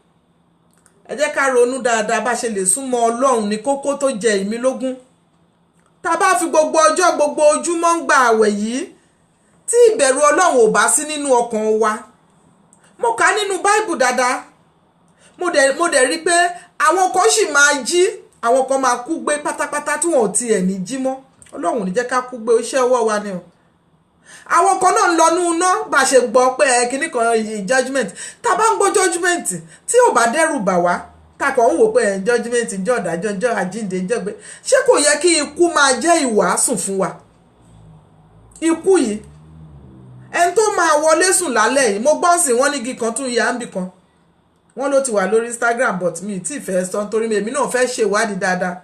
Ẹ jẹ́ ká ronú dáadáa bá ṣe lè súnmọ́ Ọlọ́run ní kókó tó jẹ ìmí lógún. Tá a bá fi gbogbo ọjọ́, gbogbo ojúmọ́ ń gba àwẹ̀ yìí, tí ìbẹ̀rù Ọlọ́run ò bá sí nínú ọkàn wa. Mo kà á nínú Báìbù dáadáa, mo dẹ̀ rí i pé àwọn kan sì máa jí, àwọn kan máa kú gbé pátápátá tí wọn ò tiẹ̀ ní jí mọ́. Ọlọ́run ò ní jẹ́ ká kú gbé, iṣẹ́ ọwọ́ wa ni o. Àwọn kan náà ń lọ ní iná. Bá a ṣe gbọ́ pé ẹ kíní kan judgement, tá a bá ń gbọ́ judgement, tí ò bá dẹ́rù bà wá, tá a kàn ń wò pé ẹ judgement, ǹjọ́ ọ̀dájọ́, ǹjọ́ àjíǹde, ǹjọ́ gbé, ṣé kò yẹ kí ikú máa jẹ́ ìwàásù fún wa? Ikú yìí, ẹni tó máa wọlé sùn lálẹ́ yìí, mo gbọ́n sí wọ́n ní igi kan tún ya ń bì kan, wọ́n ló ti wà lórí Instagram, but mi ì tí ì fẹ́ sọ nítorí èmi náà fẹ́ ṣèwádìí dáadáa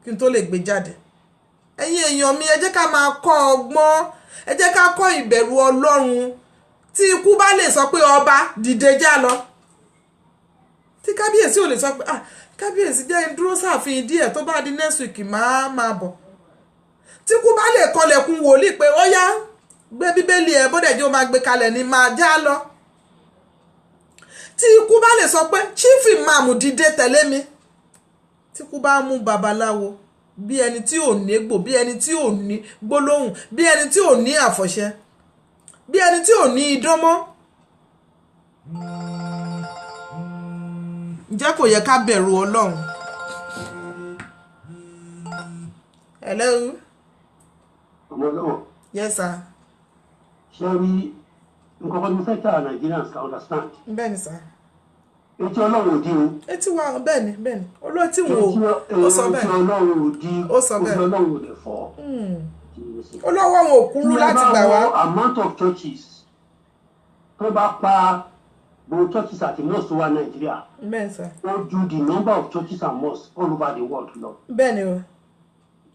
kí n tó lè gbé jáde. Ẹ̀yin èèyàn mi, ẹ jẹ́ ká máa kọ́ ọgbọ́n, ẹ jẹ́ ká kọ́ ìbẹ̀rù Ọlọ́run. Tí ikú bá lè sọ pé, "Ọba, dìde, já lọ," tí kábíyèsí ò lè sọ pé, "Ah, kábíyèsí, jẹ́ n dúró sáàfin díẹ̀, tó bá di next week máa máa bọ̀," tí ikú bá lè kọlẹ̀kùn wòlíì pé, "Ó yá, gbé Bíbélì ẹ̀," bódẹ̀ jẹ́ ó máa gbé kalẹ̀ ní máa já lọ, tí ikú bá lè sọ pé, "Chief Imam, dìde, tẹ̀lé mi," tí ikú bá mú babaláwo bí ẹni tí ò ní egbò, bí ẹni tí ò ní gbólóhùn, bí ẹni tí ò ní àfọ̀ṣẹ, bí ẹni tí ò ní idán mọ́, ǹjẹ́ kò yẹ ká bẹ̀rù Ọlọ́run? Hello. Ọmọ náà. Yes, sir. Ṣé rí nǹkan kan tí mo fẹ́ kí àwọn Nigerians can understand? Bẹ́ẹ̀ ni, sir. Etí Ọlọ́run ò di o. Etí wa, bẹ́ẹ̀ ni, bẹ́ẹ̀ ni, olóòtí wò ó sọ Etí bẹ́ẹ̀. Ọlọ́run ò di. Ó sọ bẹ́ẹ̀. Ojú Ọlọ́run ò dẹ̀ fọ́. Olówó wọn ò kúrú láti gbà wá. Amount of churches tó bá pa gbogbo churches àti mosques tó wà Nàìjíríà, Bẹ́ẹ̀ ni, sir. ó ju the number of churches and mosques all over the world lọ. Bẹ́ẹ̀ ni o.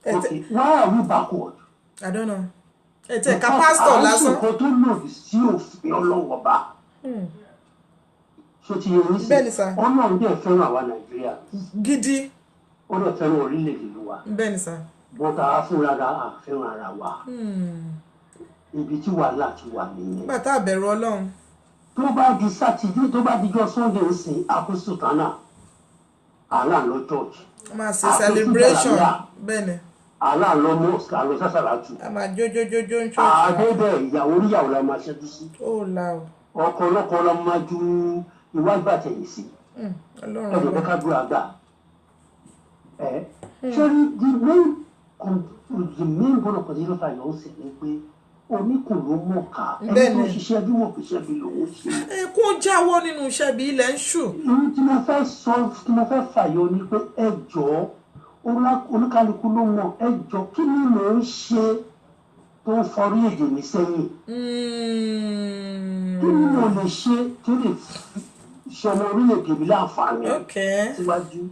Ẹ tẹ Okay, why are we backward? I don't know. Ẹ tẹ ká pásítọ̀ À ń ṣe lásán. nǹkan tó lòdì sí òfin Ọlọ́run Ọba. Ṣó ti yẹ yín sí? Bẹ́ẹ̀ ni, sir. Ọlọ́run dẹ̀ fẹ́ràn àwa Nàìjíríà. Gidi. Ó dẹ̀ fẹ́ràn orílẹ̀-èdè wa. Bẹ́ẹ̀ ni, sir. But àwa fúnra ra à fẹ́ràn ara wa. Ibi tí wàhálà ti wà nìyẹn. Nígbà tá a bẹ̀rù Ọlọ́run. Tó bá di Sátidé, tó bá dijọ́ Sunday ń sìn, àkóso tánà àlà lọ church. A máa ṣe Àkóso celebration. jàlámíà. Bẹ́ẹ̀ ni. Àlà lọ mosque, àlọ sásàlátù. A máa jó jó jó jó ń church. Àdébẹ̀, ìyàwó oníyàwó la máa ṣẹ́jú sí. Ó la o. Ọkọ ọlọ́kọ la máa ju iwájú àtẹ̀yìn sí. Ọlọ́run Ẹ̀dọ̀ Ọlọ́run. ká dúró àgbà ẹ̀. Ṣé rí the main bone of contention fa yọ̀ ń sìn ni pé oníkùn ló mọ̀ ká ẹni tó Bẹ́ẹ̀ni. ń ṣiṣẹ́ bí wọ́n kò ṣiṣẹ́ bí lòun ṣe. Ẹkún jáwọ́ nínú iṣẹ́ bí ilẹ̀ ń ṣù. Irú tí mo fẹ́ sọ, tí mo fẹ́ fàyọ ni pé, ẹ jọ̀ọ́, oníkálukú ló mọ̀. Ẹ jọ̀ọ́, kí ni mò ń ṣe tó ń fọrí èdè mi sẹ́yìn? Kí ni mo lè ṣe tó lè ṣe ọmọ orílẹ̀-èdè mi láǹfààní síwájú?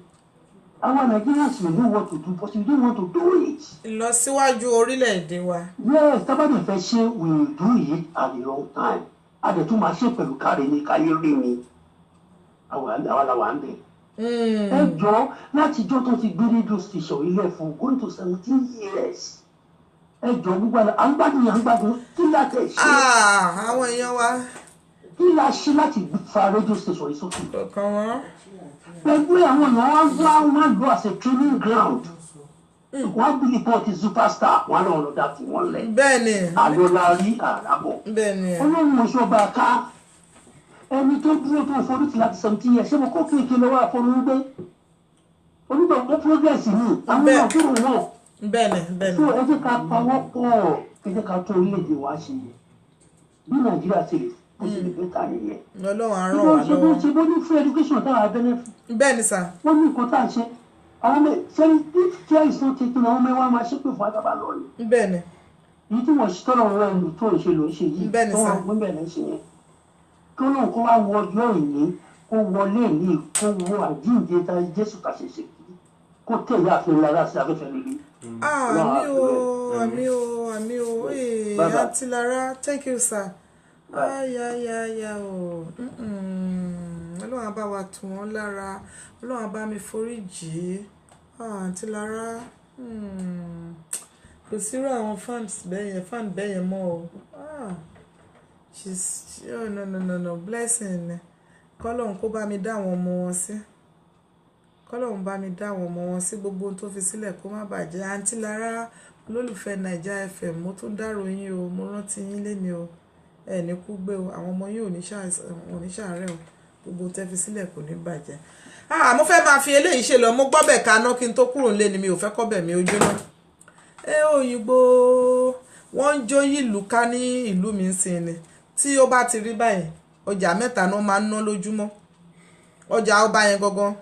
Àwọn Nigerians, we know what to do, but we don't want to do it. Ìlọsíwájú orílẹ̀-èdè wa. Yes, tábàdì fẹ́ ṣe, we will do it at the wrong time. A dẹ̀ tún máa ṣe pẹ̀lú kárí ni káyé rí ni àwa làwa ń bẹ̀. Ẹ jọ, látijọ́ tó ti gbé radio station ilé fún going to 17 years, ẹ jọ, gbogbo àná à ń gbádùn, à ń gbádùn. Kí la tẹ̀ ṣe? Ah, àwọn èèyàn wa. Kí la ṣe láti fa radio station yìí sókè? Kò kàn wọ́n. Pẹ̀lú àwọn èèyàn wá wá wá lọ as a training ground, wọ́n bí report superstar, wọ́n lọ́ọ́ lọ́ọ́ dá tí wọ́n lẹ̀. Bẹ́ẹ̀ ni. Àlọ́ la rí àràbọ̀. Bẹ́ẹ̀ ni. Ọlọ́run ọ̀ṣọ́ba ká ẹni tó dúró, tó forí ti láti 17 years, ṣé mo kó kéèké lọ́wọ́ àfọlùgbé onígbà ó progress ni àwọn Bẹ́ẹ̀. náà kúrò wọn. Bẹ́ẹ̀ ni, bẹ́ẹ̀ Tó ni. ẹ jẹ́ ká pawọ́ pọ̀, ẹ jẹ́ ká tó orílẹ̀-èdè wa ṣe. Bí Nàìjíríà ṣe lè bó ṣe lè better nìyẹn. Ọlọ́run á Ṣé ràn bó wá ṣe bó lọ́wọ́. ṣe bó ní free education táwa benefit? Bẹ́ẹ̀ ni, sir. Wọ́n ní nǹkan tá à ń ṣe àwọn ọmọ ṣe. If care is not taken, àwọn ọmọ ẹ wá máa ṣépè fún àgbàbà lọ ni. Bẹ́ẹ̀ ni. Èyí tí wọ́n ṣe tọ́lọ̀ wọn ẹnu tó ń ṣe ló ń ṣe yìí. Bẹ́ẹ̀ ni, tó sir. wọn gbé bẹ́ẹ̀ ló ń ṣe yẹn, kí Ọlọ́run kó wá wọ ọjọ́ ìní, kó wọlé ní, kó wọ àjíǹde ta Jésù ká ṣe ṣe, kó tẹ̀ ìyá àfihàn lára sí afẹ́fẹ́ rere. Àmín o, àmín o, àmín o. Ee. Bye bye. Aunty Lara, thank you, sir. Bye. Ayayaya o. Ọlọ́run á bá wa tù wọ́n lára, Ọlọ́run á bá mi forí jì í. Ah, Aunty Lara, kò sírò àwọn fans bẹ́ẹ̀ yẹn, fan bẹ́ẹ̀ yẹn mọ́ o. Ah, she's, oh, no, no, no, no, blessing ni. Kọ́lọ́run kó bá mi dá àwọn ọmọ wọn sí. Kọ́lọ́run bá mi dá àwọn ọmọ wọn sí, gbogbo ohun tó fi sílẹ̀ kó má bàjẹ́. Àǹtí Lára olólùfẹ́ Naija FM, mo tún dárò yín o, mo rántí yín léni o. Ẹ ní kú gbé o, àwọn ọmọ yín ò ní ṣàárẹ̀ o, gbogbo tẹ́ fi sílẹ̀ kò ní bàjẹ́. Ah, mo fẹ́ máa fi eléyìí ṣe lọ, mo gbọ́bẹ̀ kaná kí n tó kúrò nílé ni, mi ò fẹ́ kọ́bẹ̀ mi ó jóná. Ẹ òyìnbó wọ́n ń jó ìlú ká ní ìlú mi ń sin ni. Tí ó bá ti rí báyìí, ọjà mẹ́ta náà máa ń ná lójúmọ́. Ọjà ọba yẹn gangan,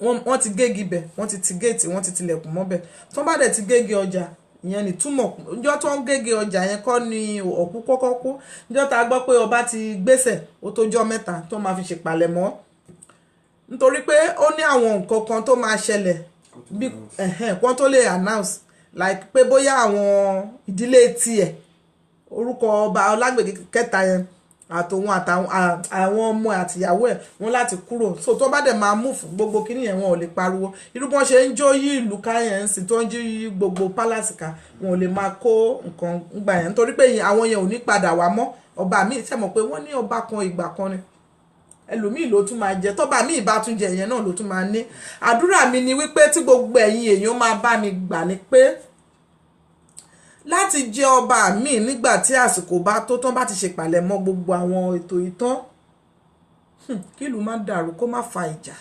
wọ́n ti gégi bẹ̀, wọ́n ti ti géètì, wọ́n ti tilẹ̀kùn mọ́bẹ̀. Tó bá dẹ̀ ti gégi ọjà ìyẹn ní túmọ̀, níjọ́ tó ń gégi ọjà yẹn kọ́ ni òkú kọ́kọ́ kú. Níjọ́ tá a gbọ́ pé ọba ti gbéṣẹ̀, ó tó jọ́ mẹ́ta tó máa fi ṣèpalẹ̀mọ́, nítorí pé ó ní àwọn nǹkan kan tó máa ṣẹlẹ̀ bí wọ́n tó lè announce, like pé bóyá àwọn ìdílé tiẹ̀, orúkọ ọba Ọlágbèdé kẹta yẹn àtòun àtàwọn àwọn ọmọ àtìyàwó ẹ̀ wọ́n láti kúrò. So tó bá dẹ̀ máa move gbogbo kíní yẹn, wọn ò lè pariwo. Irú bí wọ́n ṣe ń jó yí ìlú ká yẹn ń sìn, tó ń jí gbogbo palace ká, wọn ò lè máa kó nǹkan gbà yẹn, nítorí pé àwọn yẹn ò ní padà wá mọ́. Ọba míì ṣe mọ̀ pé wọ́n ní ọba kan ìgbà kan ni, ẹlòmíì ló tún máa jẹ, tọ́ba míì bá tún jẹ ìyẹn náà ló tún máa ní. Àdúrà mi ni wípé tí gbogbo ẹ̀yin èèyàn máa bá mi gbà ni pé láti jẹ ọba míì nígbà tí àsìkò bá tó tán, bá ti ṣèpalẹ̀mọ́ gbogbo àwọn ètò ìtàn, kí ìlú má dàrú, kó má fa ìjà,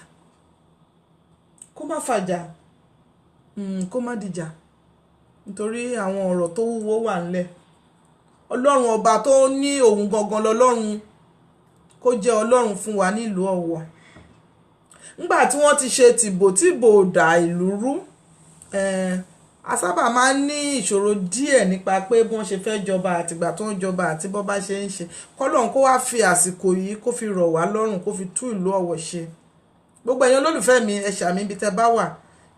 kó má fàjà, kó má dìjà, nítorí àwọn ọ̀rọ̀ tó wúwo wà ńlẹ̀. Ọlọ́run ọba tó ní òun gangan lọ́lọ́run, kó jẹ́ ọlọ́run fún wa nílùú Ọ̀wọ̀. Nígbà tí wọ́n ti ṣe tìbò tìbò dà ìlú rú, a sábà máa ń ní ìṣòro díẹ̀ nípa pé bí wọ́n ṣe fẹ́ jọba àtìgbà tó ń jọba àti bọ́ bá ṣe ń ṣe. Kọ́lọ́run kó wá fi àsìkò yìí kó fi rọ̀ wá lọ́rùn, kó fi tú ìlú Ọ̀wọ̀ ṣe. Gbogbo ẹ̀yin olólùfẹ́ mi, ẹ ṣàmì ibi tẹ́ bá wà.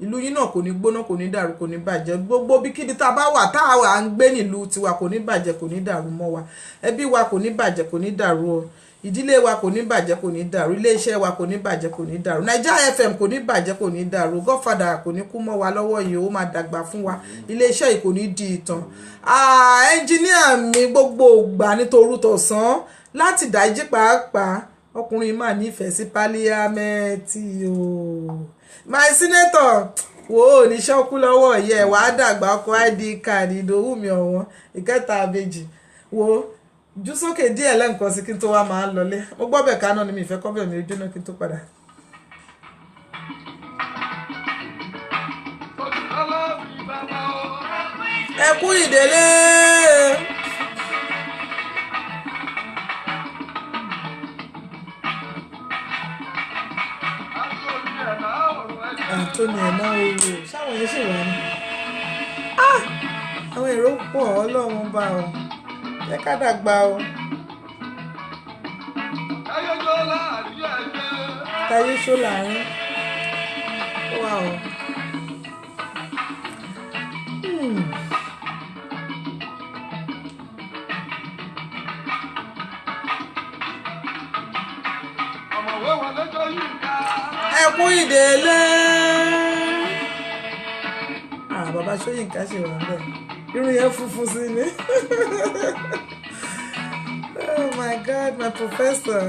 Ìlú yín náà kò ní gbóná, kò ní dàrú, kò ní bàjẹ́. Gbogbo ibikíbi tá a bá wà, tá a ń gbé nílùú tiwa kò ní bàjẹ́, kò ní dàrú mọ́ wa. Ẹbí wa kò ní bàjẹ́, kò ní dàrú o. Ìdílé wa kò ní bàjẹ́, kò ní dàrú. Iléeṣẹ́ wa kò ní bàjẹ́, kò ní dàrú. Naija FM kò ní bàjẹ́, kò ní dàrú. Godfather kò ní kú mọ́ wa lọ́wọ́ yìí, ó máa dàgbà fún wa. Iléeṣẹ́ yìí kò ní di ìtàn. Ẹnjíníà mi gbogbo ògbà nítorí tọ̀sán láti dájí pàápàá, ọkùnrin máa nífẹ̀ẹ́ sí pálíámẹ́ǹtì o. My senator, wo ò ní ṣọ́kú lọ́wọ́ yẹ, wàá dàgbà, ọkọ̀ ID card Ìdòwú mi ọ̀wọ́n ìkẹta àbejì, wo jù sókè díẹ̀ lẹ́ǹkan sí kí n tó wá máa lọlé. Mo gbọ́ bẹ̀ kaná ni, mi ìfẹ́ kọ́bẹ̀ mi ojú náà kí n tó padà. Ẹ kú ìdílé. Àtọ́ni ẹ̀ náà oru ṣáwọn yẹn ṣì wà ní. Àwọn èrò pọ̀, Ọlọ́run bá ọ jẹ́ ká dàgbà o. Táyé ṣó láàrin wà o. Ẹ kú ìdílé. Bàbá Ṣóyínká ṣe wà bẹ́ẹ̀, irun yẹn funfun sí ni. Oh my God, my professor.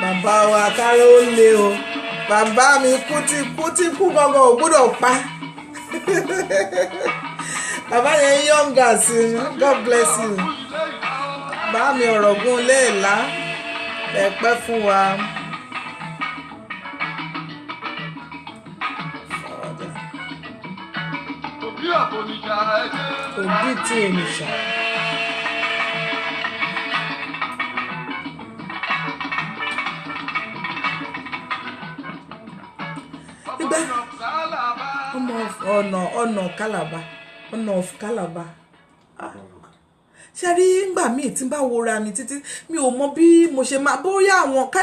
Bàbá wa káró ó lé o. Bàbá mi kú tí kú tí kú gangan ò gbọ́dọ̀ pa. Bàbá yẹn yọ̀ǹgà sí i. God bless you. Bàbá mi ọ̀rọ̀gún léèlá, ẹ pẹ́ fún wa. Òbí tí Onitsha. Ìgbà ọmọ ọ̀nà ọ̀nà Calabar, ọ̀nà of Calabar. Ṣe rí ngbà míì tí n bá wora mi títí, mi ò mọ bí mo ṣe máa bóyá àwọn ká,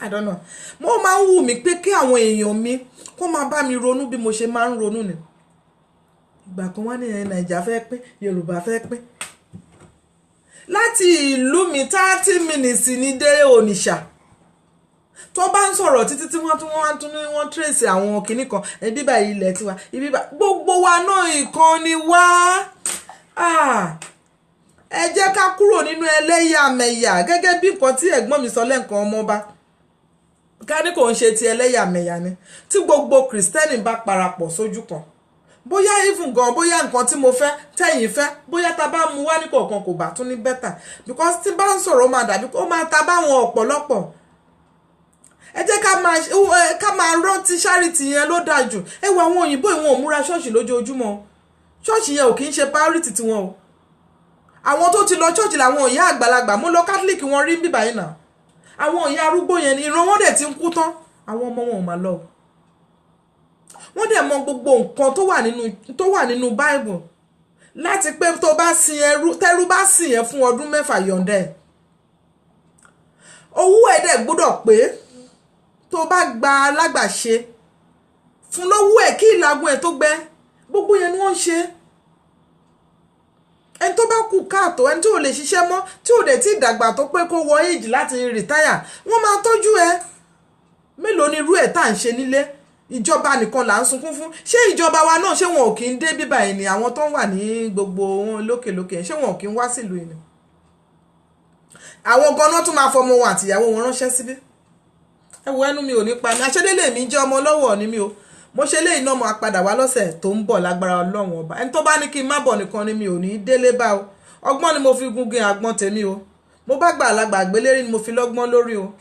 I don't know. Mo máa ń wù mí pé kí àwọn èèyàn mi kó máa bá mi ronú bí mo ṣe máa ń ronú ni. Ìgbà kan wá ní Naija fẹ́ pín, Yorùbá fẹ́ pín. Láti ìlú mi 30 minutes ní dé Onitsha. Tó bá ń sọ̀rọ̀ títí tí wọ́n tún wọ́n tún ní wọ́n trace àwọn kinní kan, ibi báyìí ilẹ̀ tiwa, ibi báyìí gbogbo wa náà ìkan ni wá. Ẹ jẹ́ ká kúrò nínú ẹlẹ́yàmẹ̀yà, gẹ́gẹ́ bí nǹkan tí ẹ̀gbọ́n mi sọ lẹ́ǹkan, ọmọọba ká ní kò ń ṣe ti ẹlẹ́yàmẹ̀yà ni. Tí gbogbo Kìrìsìtẹ́nì bá parapọ̀ sójú kan, bóyá even gan, bóyá nǹkan tí mo fẹ́ tẹ̀yìn fẹ́, bóyá ta bá mu wá ní kọ̀ọ̀kan, kò bá tún ní better, because tí bá ń sọ̀rọ̀, ó máa dàbí ó máa ta báwọn ọ̀pọ̀lọpọ̀. Ẹ jẹ́ ká máa rántí charity yẹn ló dáa jù. Ẹ wo àwọn òyìnbó, ìwọ̀n ò múra ṣọ́ọ̀ṣì lójoojúmọ́. Ṣọ́ọ̀ṣì yẹn ò kì í ṣe priority tiwọn o. Àwọn tó ti lọ ṣọ́ọ̀ṣì làwọn ìyá àgbàlagbà. Mú lọ Catholic, wọn rí bíbá yìí náà, àwọn ìyá arúgbó yẹn ni ìran wọn dẹ̀ ti ń kú tán. Àwọn ọmọ wọn ò máa lọ o. Wọ́n dẹ̀ mọ gbogbo nǹkan tó wà nínú Bible, láti pé tó bá sin ẹrú, tẹ́rú bá sìn ẹ́ fún ọdún 6, yọ̀ǹda ẹ̀. Owó ẹ̀ dẹ̀ gbọ́dọ̀ pé. Tó bá gba alágbàṣe, fún lówó ẹ̀ kí ìlàgùn ẹ̀ tó gbẹ. Gbogbo yẹn ni wọ́n ń ṣe. Ẹni tó bá kù káàtó, ẹni tí ò lè ṣiṣẹ́ mọ́, tí ò dẹ̀ tí dàgbà tó pé kó wọ age láti retire, wọ́n máa tọ́jú ẹ. Mélòó ni irú ẹ̀ tá à ń ṣe nílé? Ìjọba nìkan là ń sunkún fún. Ṣé ìjọba wa náà, ṣé wọn ò kí ń dé bíbà yìí ni? Àwọn tó ń wà ní gbogbo wọn lókèlókè, ṣé wọn ò kí ń wá sílùú yìí ni? Àwọn ganan tún máa fọmọ wọn àtìyàwó wọn ránṣẹ́ síbí. Ẹ wo, ẹnu mi ò ní pa mi. Àṣẹdélé mi jẹ́ ọmọ lọ́wọ́ ni mi o. Mo ṣe léyìn náà, mo padà wá lọ́sẹ̀ tó ń bọ̀ lágbára Ọlọ́run Ọba. Ẹni tó bá ní kí n má bọ̀ nìkan ni mi ò ní délé bá o. Ọgbọ́n ni mo fi gungi àgbọn tèmi o. Mo bá gbà àlagbà àgbélérí ni mo fi lọ́gbọ́n lórí o.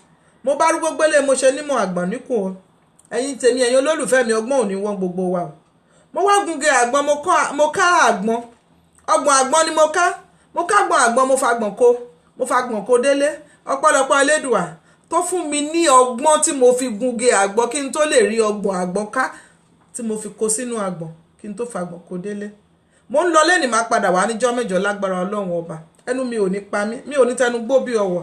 Mo bá rúgbó gbélé, mo ṣe nímọ̀ àgbọ̀n níkùn o. Ẹ̀yin tèmi, ẹ̀yin olólùfẹ́ mi, ọgbọ́n ò ní wọ́n gbogbo wa o. Mo wá gungi àgbọn, mo ká àgbọn, 30 àgbọn ni mo ká. Mo kágbọn àgbọn, mo fagbọ̀n ko, mo fagbọ̀n ko délé. Ọpẹ́lọpẹ́ Elédùà tó fún mi ní ọgbọ́n tí mo fi gungi àgbọn, kí n tó lè rí 30 àgbọn ká, tí mo fi kó sínú àgbọ̀n, kí n tó fagbọ̀n kó délé. Mo ń lọ lẹ́nìí, máa padà wá níjọ́ mẹ́jọ lágbára Ọlọ́run Ọba. Ẹnu mi ò ní pa mí, mi ò ní tẹnu gbó bí ọwọ́.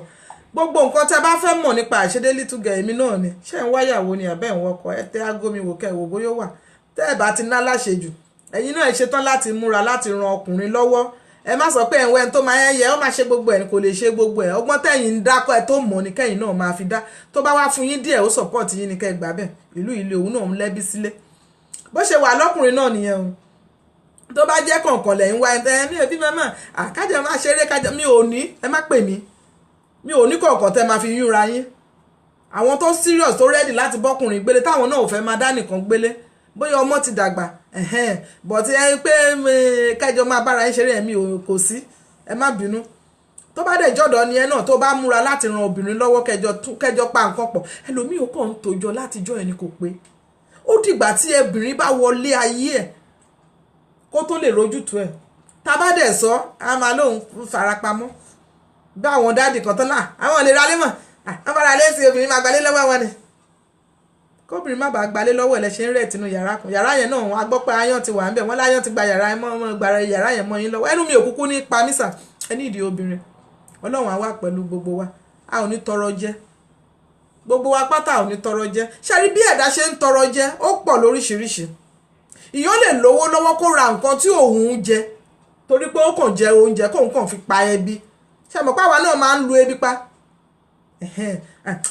Gbogbo nǹkan tẹ́ bá fẹ́ mọ̀ nípa àṣedé Little Girl, èmi náà ni. Ṣé ń wáyàwó ni àbẹ́ ń wọkọ̀? Ẹ tẹ́ aago mi wò, kẹ́ ẹ wò bóyá ó wà. Tẹ́ ẹ bá ti ná láṣejù, ẹ̀yin náà ẹ ṣetán láti múra láti ran ọkùnrin lọ́wọ́. Ẹ má sọ pé ẹ̀wọ̀n ẹni tó máa ń yẹ ó máa ṣe gbogbo ẹ̀, kò lè ṣe gbogbo ẹ̀. Ọgbọ́n tẹ̀yìn ń dákọ́ ẹ tó mọ̀ ní kẹ́yìn náà máa fi dá. Tó bá wá fún yín díẹ̀, ó support yín ní kẹ́ ẹ gbà bẹ́ẹ̀. Ìlú ilé òun náà ń lẹ́bí sílé. Bó ṣe wà lọ́kùnrin náà nìyẹn o. Tó bá jẹ́ kọ̀ọ̀kan lẹ́yìn wá ẹ mi ò bí mẹ́mà àkájọ máa ṣeré kájọ, mi ò ní. Ẹ má pè mí, mi ò ní kọ̀ọ̀kan tẹ́ máa fi yúnra yín. Àwọn tó serious, tó ready láti bọ́kùnrin gbélé, táwọn náà ò fẹ́ máa dá nìkan gbélé, bóyá ọmọ ti dàgbà, but ẹ pé kẹjọ máa bára yín ṣeré, ẹ̀mí kò sí, ẹ má bínú. Tó bá dẹ̀ jọ̀dọ̀ ni ẹ náà, tó bá múra láti ran obìnrin lọ́wọ́, kẹjọ pa nǹkan pọ̀. Ẹlòmíì ó kàn ń tòjọ látijọ́ ẹni kò pé. Ó dìgbà tí obìnrin bá wọlé ayé ẹ̀ kó tó lè rójútu ẹ̀. Tá a bá dẹ̀ sọ, a máa lóun farapamọ́ bí àwọn daddy kan tán náà, àwọn lè ra lé mọ̀, àwọn fara lé sí. Obìnrin máa gbalé lọ́wọ́ wọn ni. Kóbìnrin má bàa gbalé lọ́wọ́ ẹ̀ lẹ́sẹ̀ ń rẹ̀ tinú yàrá kan. Yàrá yẹn náà, wọ́n á gbọ́ pé aáyán ti wà ń bẹ̀, wọ́n láyán ti gba yàrá yẹn mọ́, gba yàrá yẹn mọ́ yín lọ́wọ́. Ẹnu mi ò kúkú ní pamísà. Ẹ ní ìdí obìnrin. Ọlọ́run á wà pẹ̀lú gbogbo wa. A ò ní tọrọ jẹ, gbogbo wa pátá ò ní tọrọ jẹ. Ṣe rí bí ẹ̀dá ṣe ń tọrọ jẹ, ó pọ̀ lóríṣiríṣi. Ìyọ́n lè lówó lọ́wọ́ kó ra nǹkan tí òun ń jẹ, torí pé ó kàn jẹ oúnjẹ kóun kàn fi pa ẹbí. Ṣe mọ̀ pé àwa náà máa ń lu ebi pa,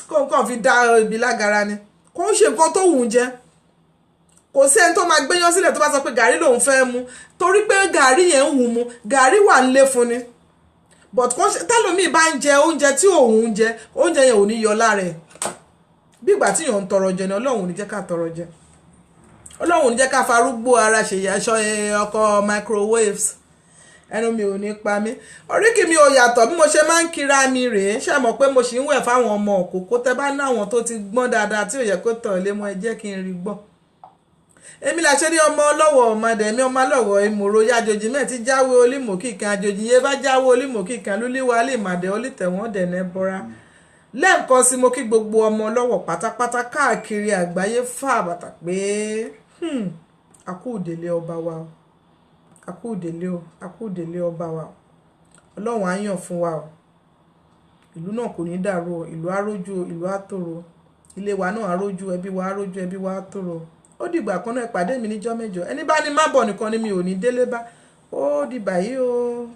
kóun kàn fi dá ebi lágara ni, kò ń ṣe nǹkan tó wù ú jẹ. Kò sí ẹni tó máa gbéyàn sílẹ̀ tó bá sọ pé gàrí lòun fẹ́ mu, torí pé gàrí yẹn ń wù mu, gàrí wà nílé fún ni. But kò ṣe tẹ́lòmíì bá ń jẹ oúnjẹ tí òun ń jẹ, oúnjẹ yẹn ò ní yọ lára ẹ̀. Bí ìgbà tí èèyàn ń tọrọ jẹ ni. Ọlọ́run ò ní jẹ́ ká tọrọ jẹ. Ọlọ́run ò ní jẹ́ ká farúgbó ara ṣèyí aṣọ ọkọ̀ microwaves. Ẹnu mi ò ní pa mí, oríkì mi ò yàtọ̀. Bí mo ṣe máa ń kira mi rèé. Ṣe mọ̀ pé mo sì ń wẹ̀ fáwọn ọmọ òkókó? Tẹ́ bá ní àwọn tó ti gbọ́n dáadáa tí ò yẹ kó tọ̀ lé mọ́, ẹ jẹ́ kí n rí gbọ́. Èmi là ṣe ní ọmọ ọlọ́wọ̀ ọmọdé mi, ọmọ ọlọ́wọ̀ ìmọ̀rò yájòjì mẹ́ẹ̀ ti jáwé olímọ̀ kíkan, àjòjì yẹn bá jáwé olímọ̀ kíkan lúlíwà lè màdé olítẹ̀wọ̀n dẹ̀nẹ́ bọ́ra. Lẹ́ẹ̀kan sí, mo kí gbogbo ọmọ ọlọ́wọ̀ pátápátá káàkiri àgbáyé fà bàtà pé a kú ìdèlé ọba wa o, a kú ìdèlé o, a kú ìdèlé ọba wa o. Ọlọ́run á yàn fún wa o. Ìlú náà kò ní dàrú o. Ìlú á rójú o, ìlú á tòrò, ilé wa náà á rójú, ẹbí wa á rójú, ẹbí wa á tòrò. Ó dìgbà kan náà, ìpàdé mi níjọ́ mẹ́jọ. Ẹni bá ní má bọ̀ nìkan ni mi ò ní délé bá. Ó dìgbà yìí o.